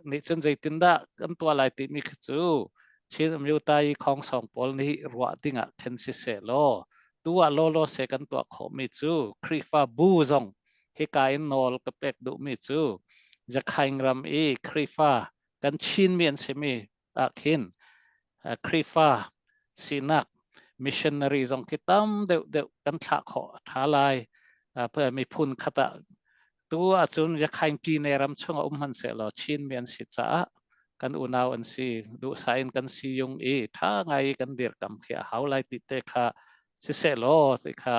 nih cun zeitindah kan tuah lai timi khi cu Chin Myuta i khongsong pawl nih ruah dingah khin si seh law tu ah lawlaw se kan tuah khawhmi cu Khrihfa bu zong hika in nawl ka pek duhmi cu Zakhaing ram i Khrihfa kan Chinmi an simi ah khin Khrihfa sinak missionary zong khi tam deuh deuh kan thlah khawh a ṭha lai. Miphun khat ah tu ahcun Yakhaing Pine ram chung ah um hmanhsehlaw Chinmi an si caah kan unau an si duhsah in kan si yung i ṭha ngai i kan dirkam khi a hau lai ti te kha sisehlaw ti kha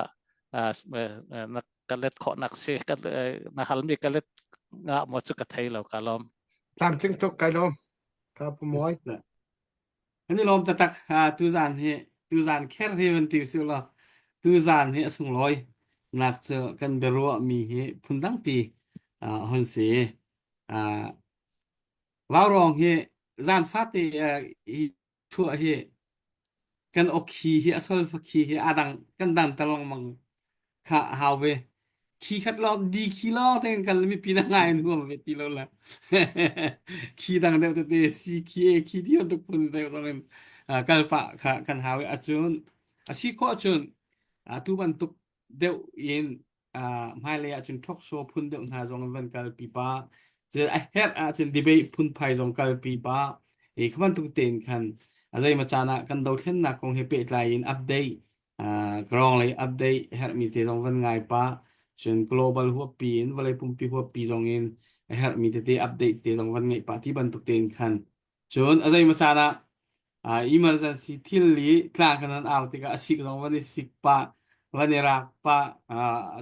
na ka let khawhnak si na halmi ka let nga maw cu ka thei lo ka lawm. Tlamtling tuk kai lawm. Ka pu mawi. Kan i lawm taktak. Tuzaan hi tuzaan kher hi van ti usih law tuzaan hi a sunglawi nak cu kan biaruah mi hi phundangpi hon si. Vaurawng hi zaan fate hi chuah hi kan awkhi hi a solfa khi hi a dang kan dang ta lengmang kha a hau ve. Khi khat lawng di khi lawng te kan kal mipi na ngai nuam ve ti lo la. Khi dang deuh tete si khi e khi ti tuk phun deuh zong in kal pah kha kan hau i acun a si khawh cun atu bantuk deuh in hmailei ahcun talk show phun deuh hna zong van kalpi pah cun a herh ahcun debate phunphai zong kalpi pah i kha bantuk tein khan a zeimaw caan ah kan dothlennak kong he pehtlai in update karong lei update herhmi te zong van ngai pah cun global huappi in vawlei pumpi huappi zong in a herhmi tete update te zong van ngeih pah ti bantuk tein khan Cun a zeimaw caan ah emergency thil i tlang kan an au tikah a sik zong van i sik pah, van i rak pah,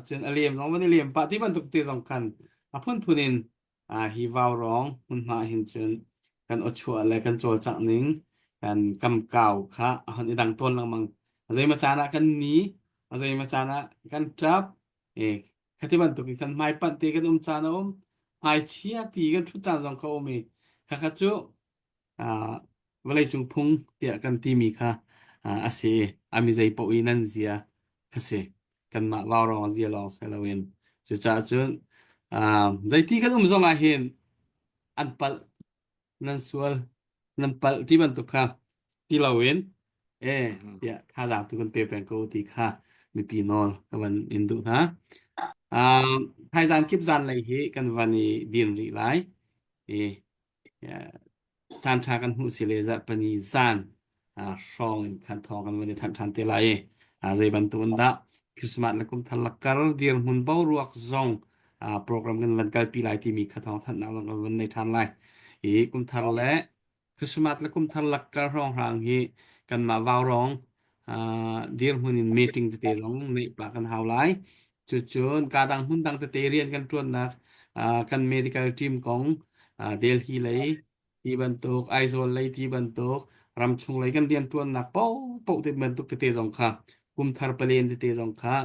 cun a lem zong van i lem pah ti bantuk te zong khan a phunphun in hi vaurawng hmunhma hin cun kan awchuah le kan cawlcangh ning kan kamkau kha a hon i dang tawn lengmang. A zeimaw caan ah kan ni, a zeimaw caan ah kan ṭap, e khati bantuk in kan hmaipanh te kan um caan a um hmaichia pi kan ṭhut caan zong kha um i khakha cu vawleicung phung tiah kan timi kha a si i a mi zei paoh i nan zia kha si kanmah vaurawng zia lawng si loin cucaah cun zeiti kan um zong ah hin an palh nan sual nan palh ti bantuk kha ti loin e tiah thazaang tu kan pe peng ko ti kha mipi nawl ka van in duh hna. Um, thaizan kip zan lei hi kan van i din rih lai. I. Caan ṭha kan hmuh si le zarhpini zan hrawng in khan thawng kan van i thanh ṭhan te lai i zei bantuk in dah Christmas le kum thar lakar dirhmun boruak zong program kan van kalpi lai timi kha thawng thanhnak zong kan van nei ṭhan lai. I kum thar le Christmas le kum thar lakkar hrawnghrang hi kanmah vaurawng dirhmun in meeting tete zong neih pah kan hau lai. Cucun ka dang hmun dang tete rian kan ṭuannak kan medical team kong Delhi lei ti bantuk Aizawl lei ti bantuk ramchung lei kan rian ṭuannak paohpaoh ti bantuk tete zong kha kum thar palen tete zong kha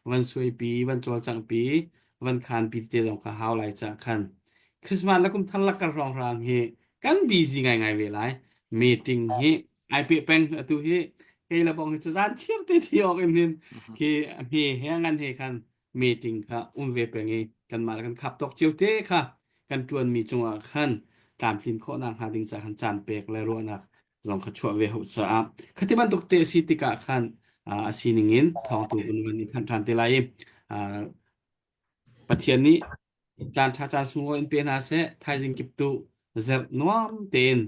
van suaipi van cawlcanghpi van khanpi tete zong kha hau lai cah khan Christmas le kum thar lakkar hrawnghrang hi kan busy ngaingai ve lai. Meeting hi ai pe peng atu hi kei le bong hi cu zan chir te thi awk in hin khi hme he ngan he khan meeting kha um ve peng i kanmah le kan khap tawk cio te kha kan ṭuanmi cungah khan tlamtlin khawhnak hnga ding caah khan caan pek le ruahnak zong kha chuah ve hau caah khati bantuk te a si tikah khan a sining in thawngtu kan van i thanh ṭhan te lai i Pathian nih caan ṭha caan sunglawi in pe hna seh thaizing kip tu zerh nuam tein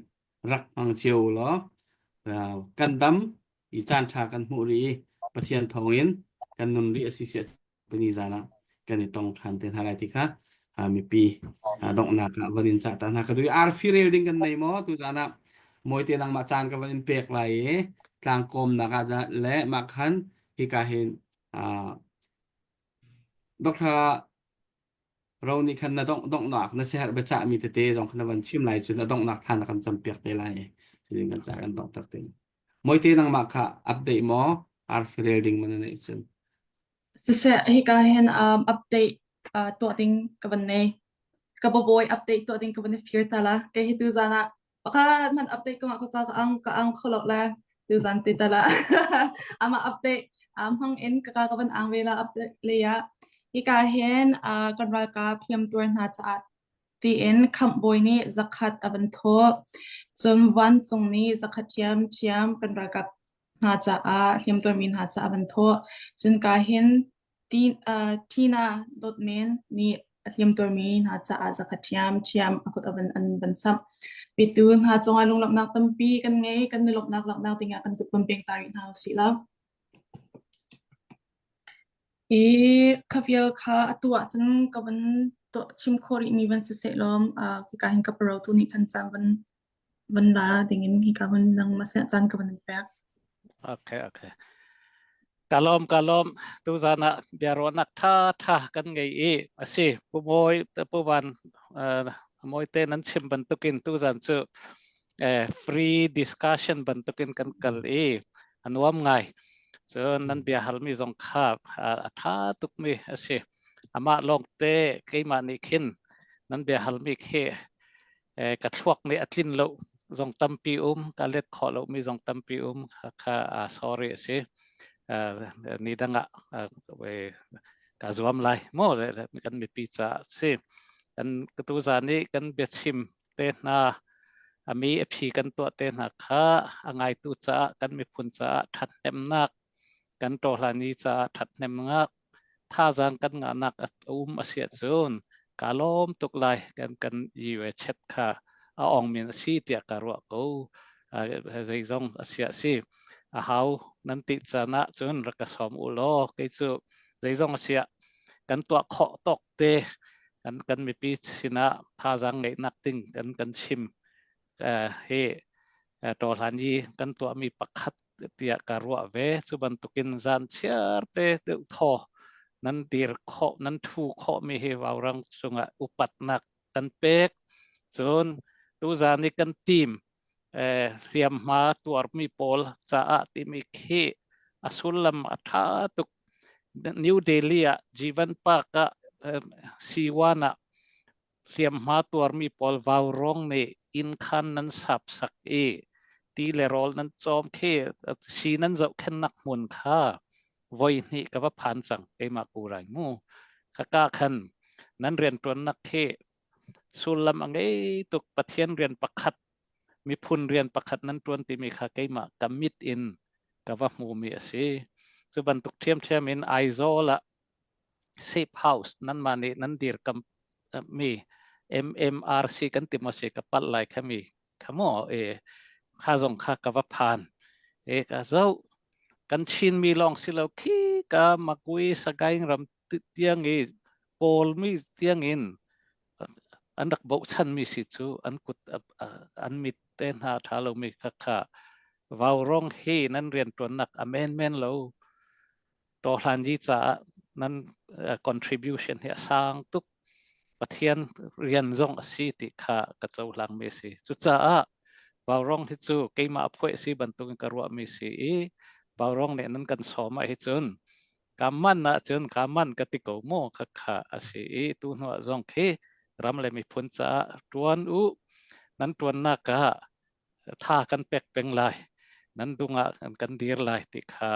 rak hmang cio u law kan dam i caan ṭha kan hmuh rih i Pathian thawngin kan nun rih a si siah pani zan ah kan i tong ṭhan te hna lai ti kha mipi donghnak ah van in cah ta hna ka duh i arfi rel ding kan nei maw tu zan ah mawite nangmah caan ka van in pek lai i tlangkawmnak ah le mah khan hika hin Dr. Ro nih khan na dongh donghnak na siaherh biacahmi tete zong kha na van chim lai cun a donghnak thla na kan campiak te lai. Cutin kan ca kan donghter te. Mawite nangmah kha update maw arfi rel ding man na neih cun. Siseh, hika hin um, update uh, tuah ding ka van nei. Ka babawi update tuah ding ka van i fir ta la. Kei hi tu zan ah pakhat man update ko ka ka ang ka ang kholo la tu zan ti ta la. Ama update um, hang in ka ka van ang ve la update le ya. Hika hin uh, kan ralkap hliamtuar hna caah tiin khamhbawi nih zakhat a van thawh. Cun vancung nih zakhat ṭhiamṭhiam kan ralkap hna caah hliamtuarmi hna caah a van thawh. Cun ka hin Tina Dawtmen nih a hliamtuarmi hna caah zakhat ṭhiamṭhiam a kut a van an van samh. Pitu hna cungah lunglawmhnak tampi kan ngei. Kan i lawmhnak langhnak dingah kan kut van peng ta rih hna usih law. I kha vial kha atu ahcun ka van tuah chim khawh rihmi van si sehlaw uh, hika hin ka paro tu nih khan caan van van la dingin hika van nangmah sinah caan ka van in pek. Okay, okay. Ka lawm, ka lawm. Tuzan ah biaruahnak tha tha kan ngei i a si. Pu Mawi, Pu Van, uh, Mawi te nan chim bantukin tuzan cu eh, free discussion bantukin kan kal i a nuam ngai. Cun nan bia halmi zong kha a tha tukmi a si. Amah lawngte keimah nih khin nan bia halmi khi eh, ka thluak nih a tlin lo zong tampi um, ka let khawh lomi zong tampi um kha uh, sorry a si. Uh, ni dang ah uh, ka zuam lai mo le kan mipi ca si. Kan tu zan i kan biachim te hna a mi a phi kan tuah te hna kha a ngaitu caah kan miphun caah ṭhathnemnak kan ṭawhlani caah ṭhathnemnak thazaang kan ngahnak a um a si ahcun ka lawm tuk lai kan kan i chet kha a ong min a si tiah ka ruah ko zeizong a si a si a hau nan ti caan ah cun rak ka sawm u law kei cu zeizong a si ah kan tuah khawh tawk te kan kan mipi sinah thazaang ngeihnak ding kan kan chim hi ṭawhlan i kan tuahmi pakhat tiah ka ruah ve. Cu bantukin zan chiar te deuh thaw nan dir khawh nan thu khawhmi hi vaurang cungah upatnak kan pek. Cun tuzan i kan team hriamhma tuarmi pawl caah timi khi a sullam a ṭha tuk. New Delhi ah Jivan Park ah C1 ah hliamhma tuarmi pawl vaurawng nih inn khan nan sap sak i ti le rawl nan cawm khi si nan zohkhennak hmun kha voi hnih ka va phan cang keimah ku rai mu ka ka khan nan rianṭuannak khi sullam a ngei tuk Pathian rian pakhat miphun rian pakhat nan ṭuan timi kha keimah ka mit in ka va hmumi a si. Cu bantuk ṭhiamṭhiam in Aizawl ah safe house nanmah nih nan dirkamh mi MMRC kan ti maw si ka palh lai kha mi. kha maw e kha zong kha ka va phan e ka zo kan Chinmi lawng si lo khi ka Makui Sagaing ram tiang i Kawlmi tiang in an rak bochanmi si cu an kut an mit te hna ṭha lomi kha kha vaurong hi nan rianṭuannak a menmen lo tawhlanyi caah nan contribution hi a sang tuk Pathian rian zong a si ti kha ka cohlangmi a si. Cucaah vaurong hi cu keimah phuai si bantukin ka ruahmi si i vaurong nih nan kan sawm ah hi cun ka man ahcun ka man ka ti ko mu kha kha a si i tu hnu ah zong khi ram le miphun caah ṭuan u nan ṭuannak ah tha kan pek peng lai nan dung ah kan dir lai ti kha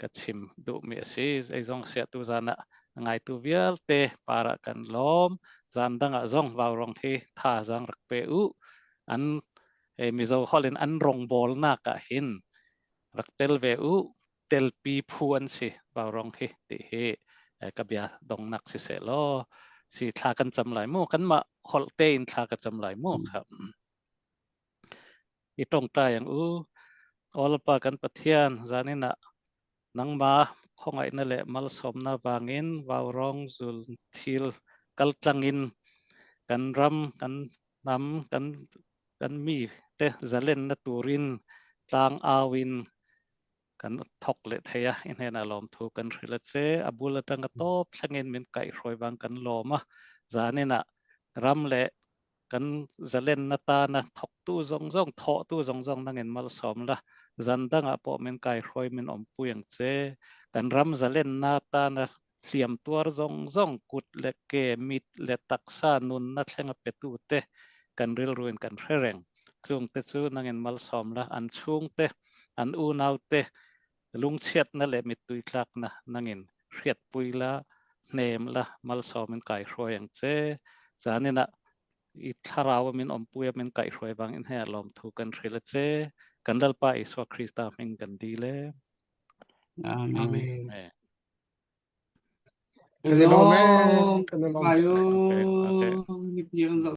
ka chim duhmi a si zeizong siah tu zan ah ngaitu vialte par ah kan lawm zan dang ah zong vaurong hi tha zang rak pe u an Mizo holh in an rongbawlnak ah hin rak tel ve u telpi phu an si vaurong hi ti hi ka bia dongnak si seh law si thla kan cam lai mu kanmah holh tein thla ka cam lai mu kha i tongtai ang u Awlpa kan Pathian zanin ah nangmah khawngaihna le malsawmna vangin vaurong zul thil kaltlang in kan ram kan hnam kan kan mi te zalenna turin tlang au in kan thok le thei a i hnenah lawmthu kan hrilh a che a bul atang a tawp thlengin min kaihhruai bang kan lawm a zanin ah ram le kan zalenna tana thawktu zong zong thawhtu zong zong nangin malsawm la zan dangah pawh min kaihruai min awmpui ang che kan ram zalenna tana hliam tuar zong zong kut le ke mit le taksa nunna thlenga petu te kan rilru in kan hre reng chung te chu nangin malsawm la an chung te an unau te lungchhiatna le mittui tlakna nangin hriatpui la hnem la malsawm in kai hruai ang che zanin ah i thlarau min awmpui min kai hruai bang in he lawm thu kan hril a che kan lalpa Isua Krista hming kan dil e Amen. Amen. Kan i lawm ee. Kan i lawm. Ayo. Okay, okay. Mipi an zoh.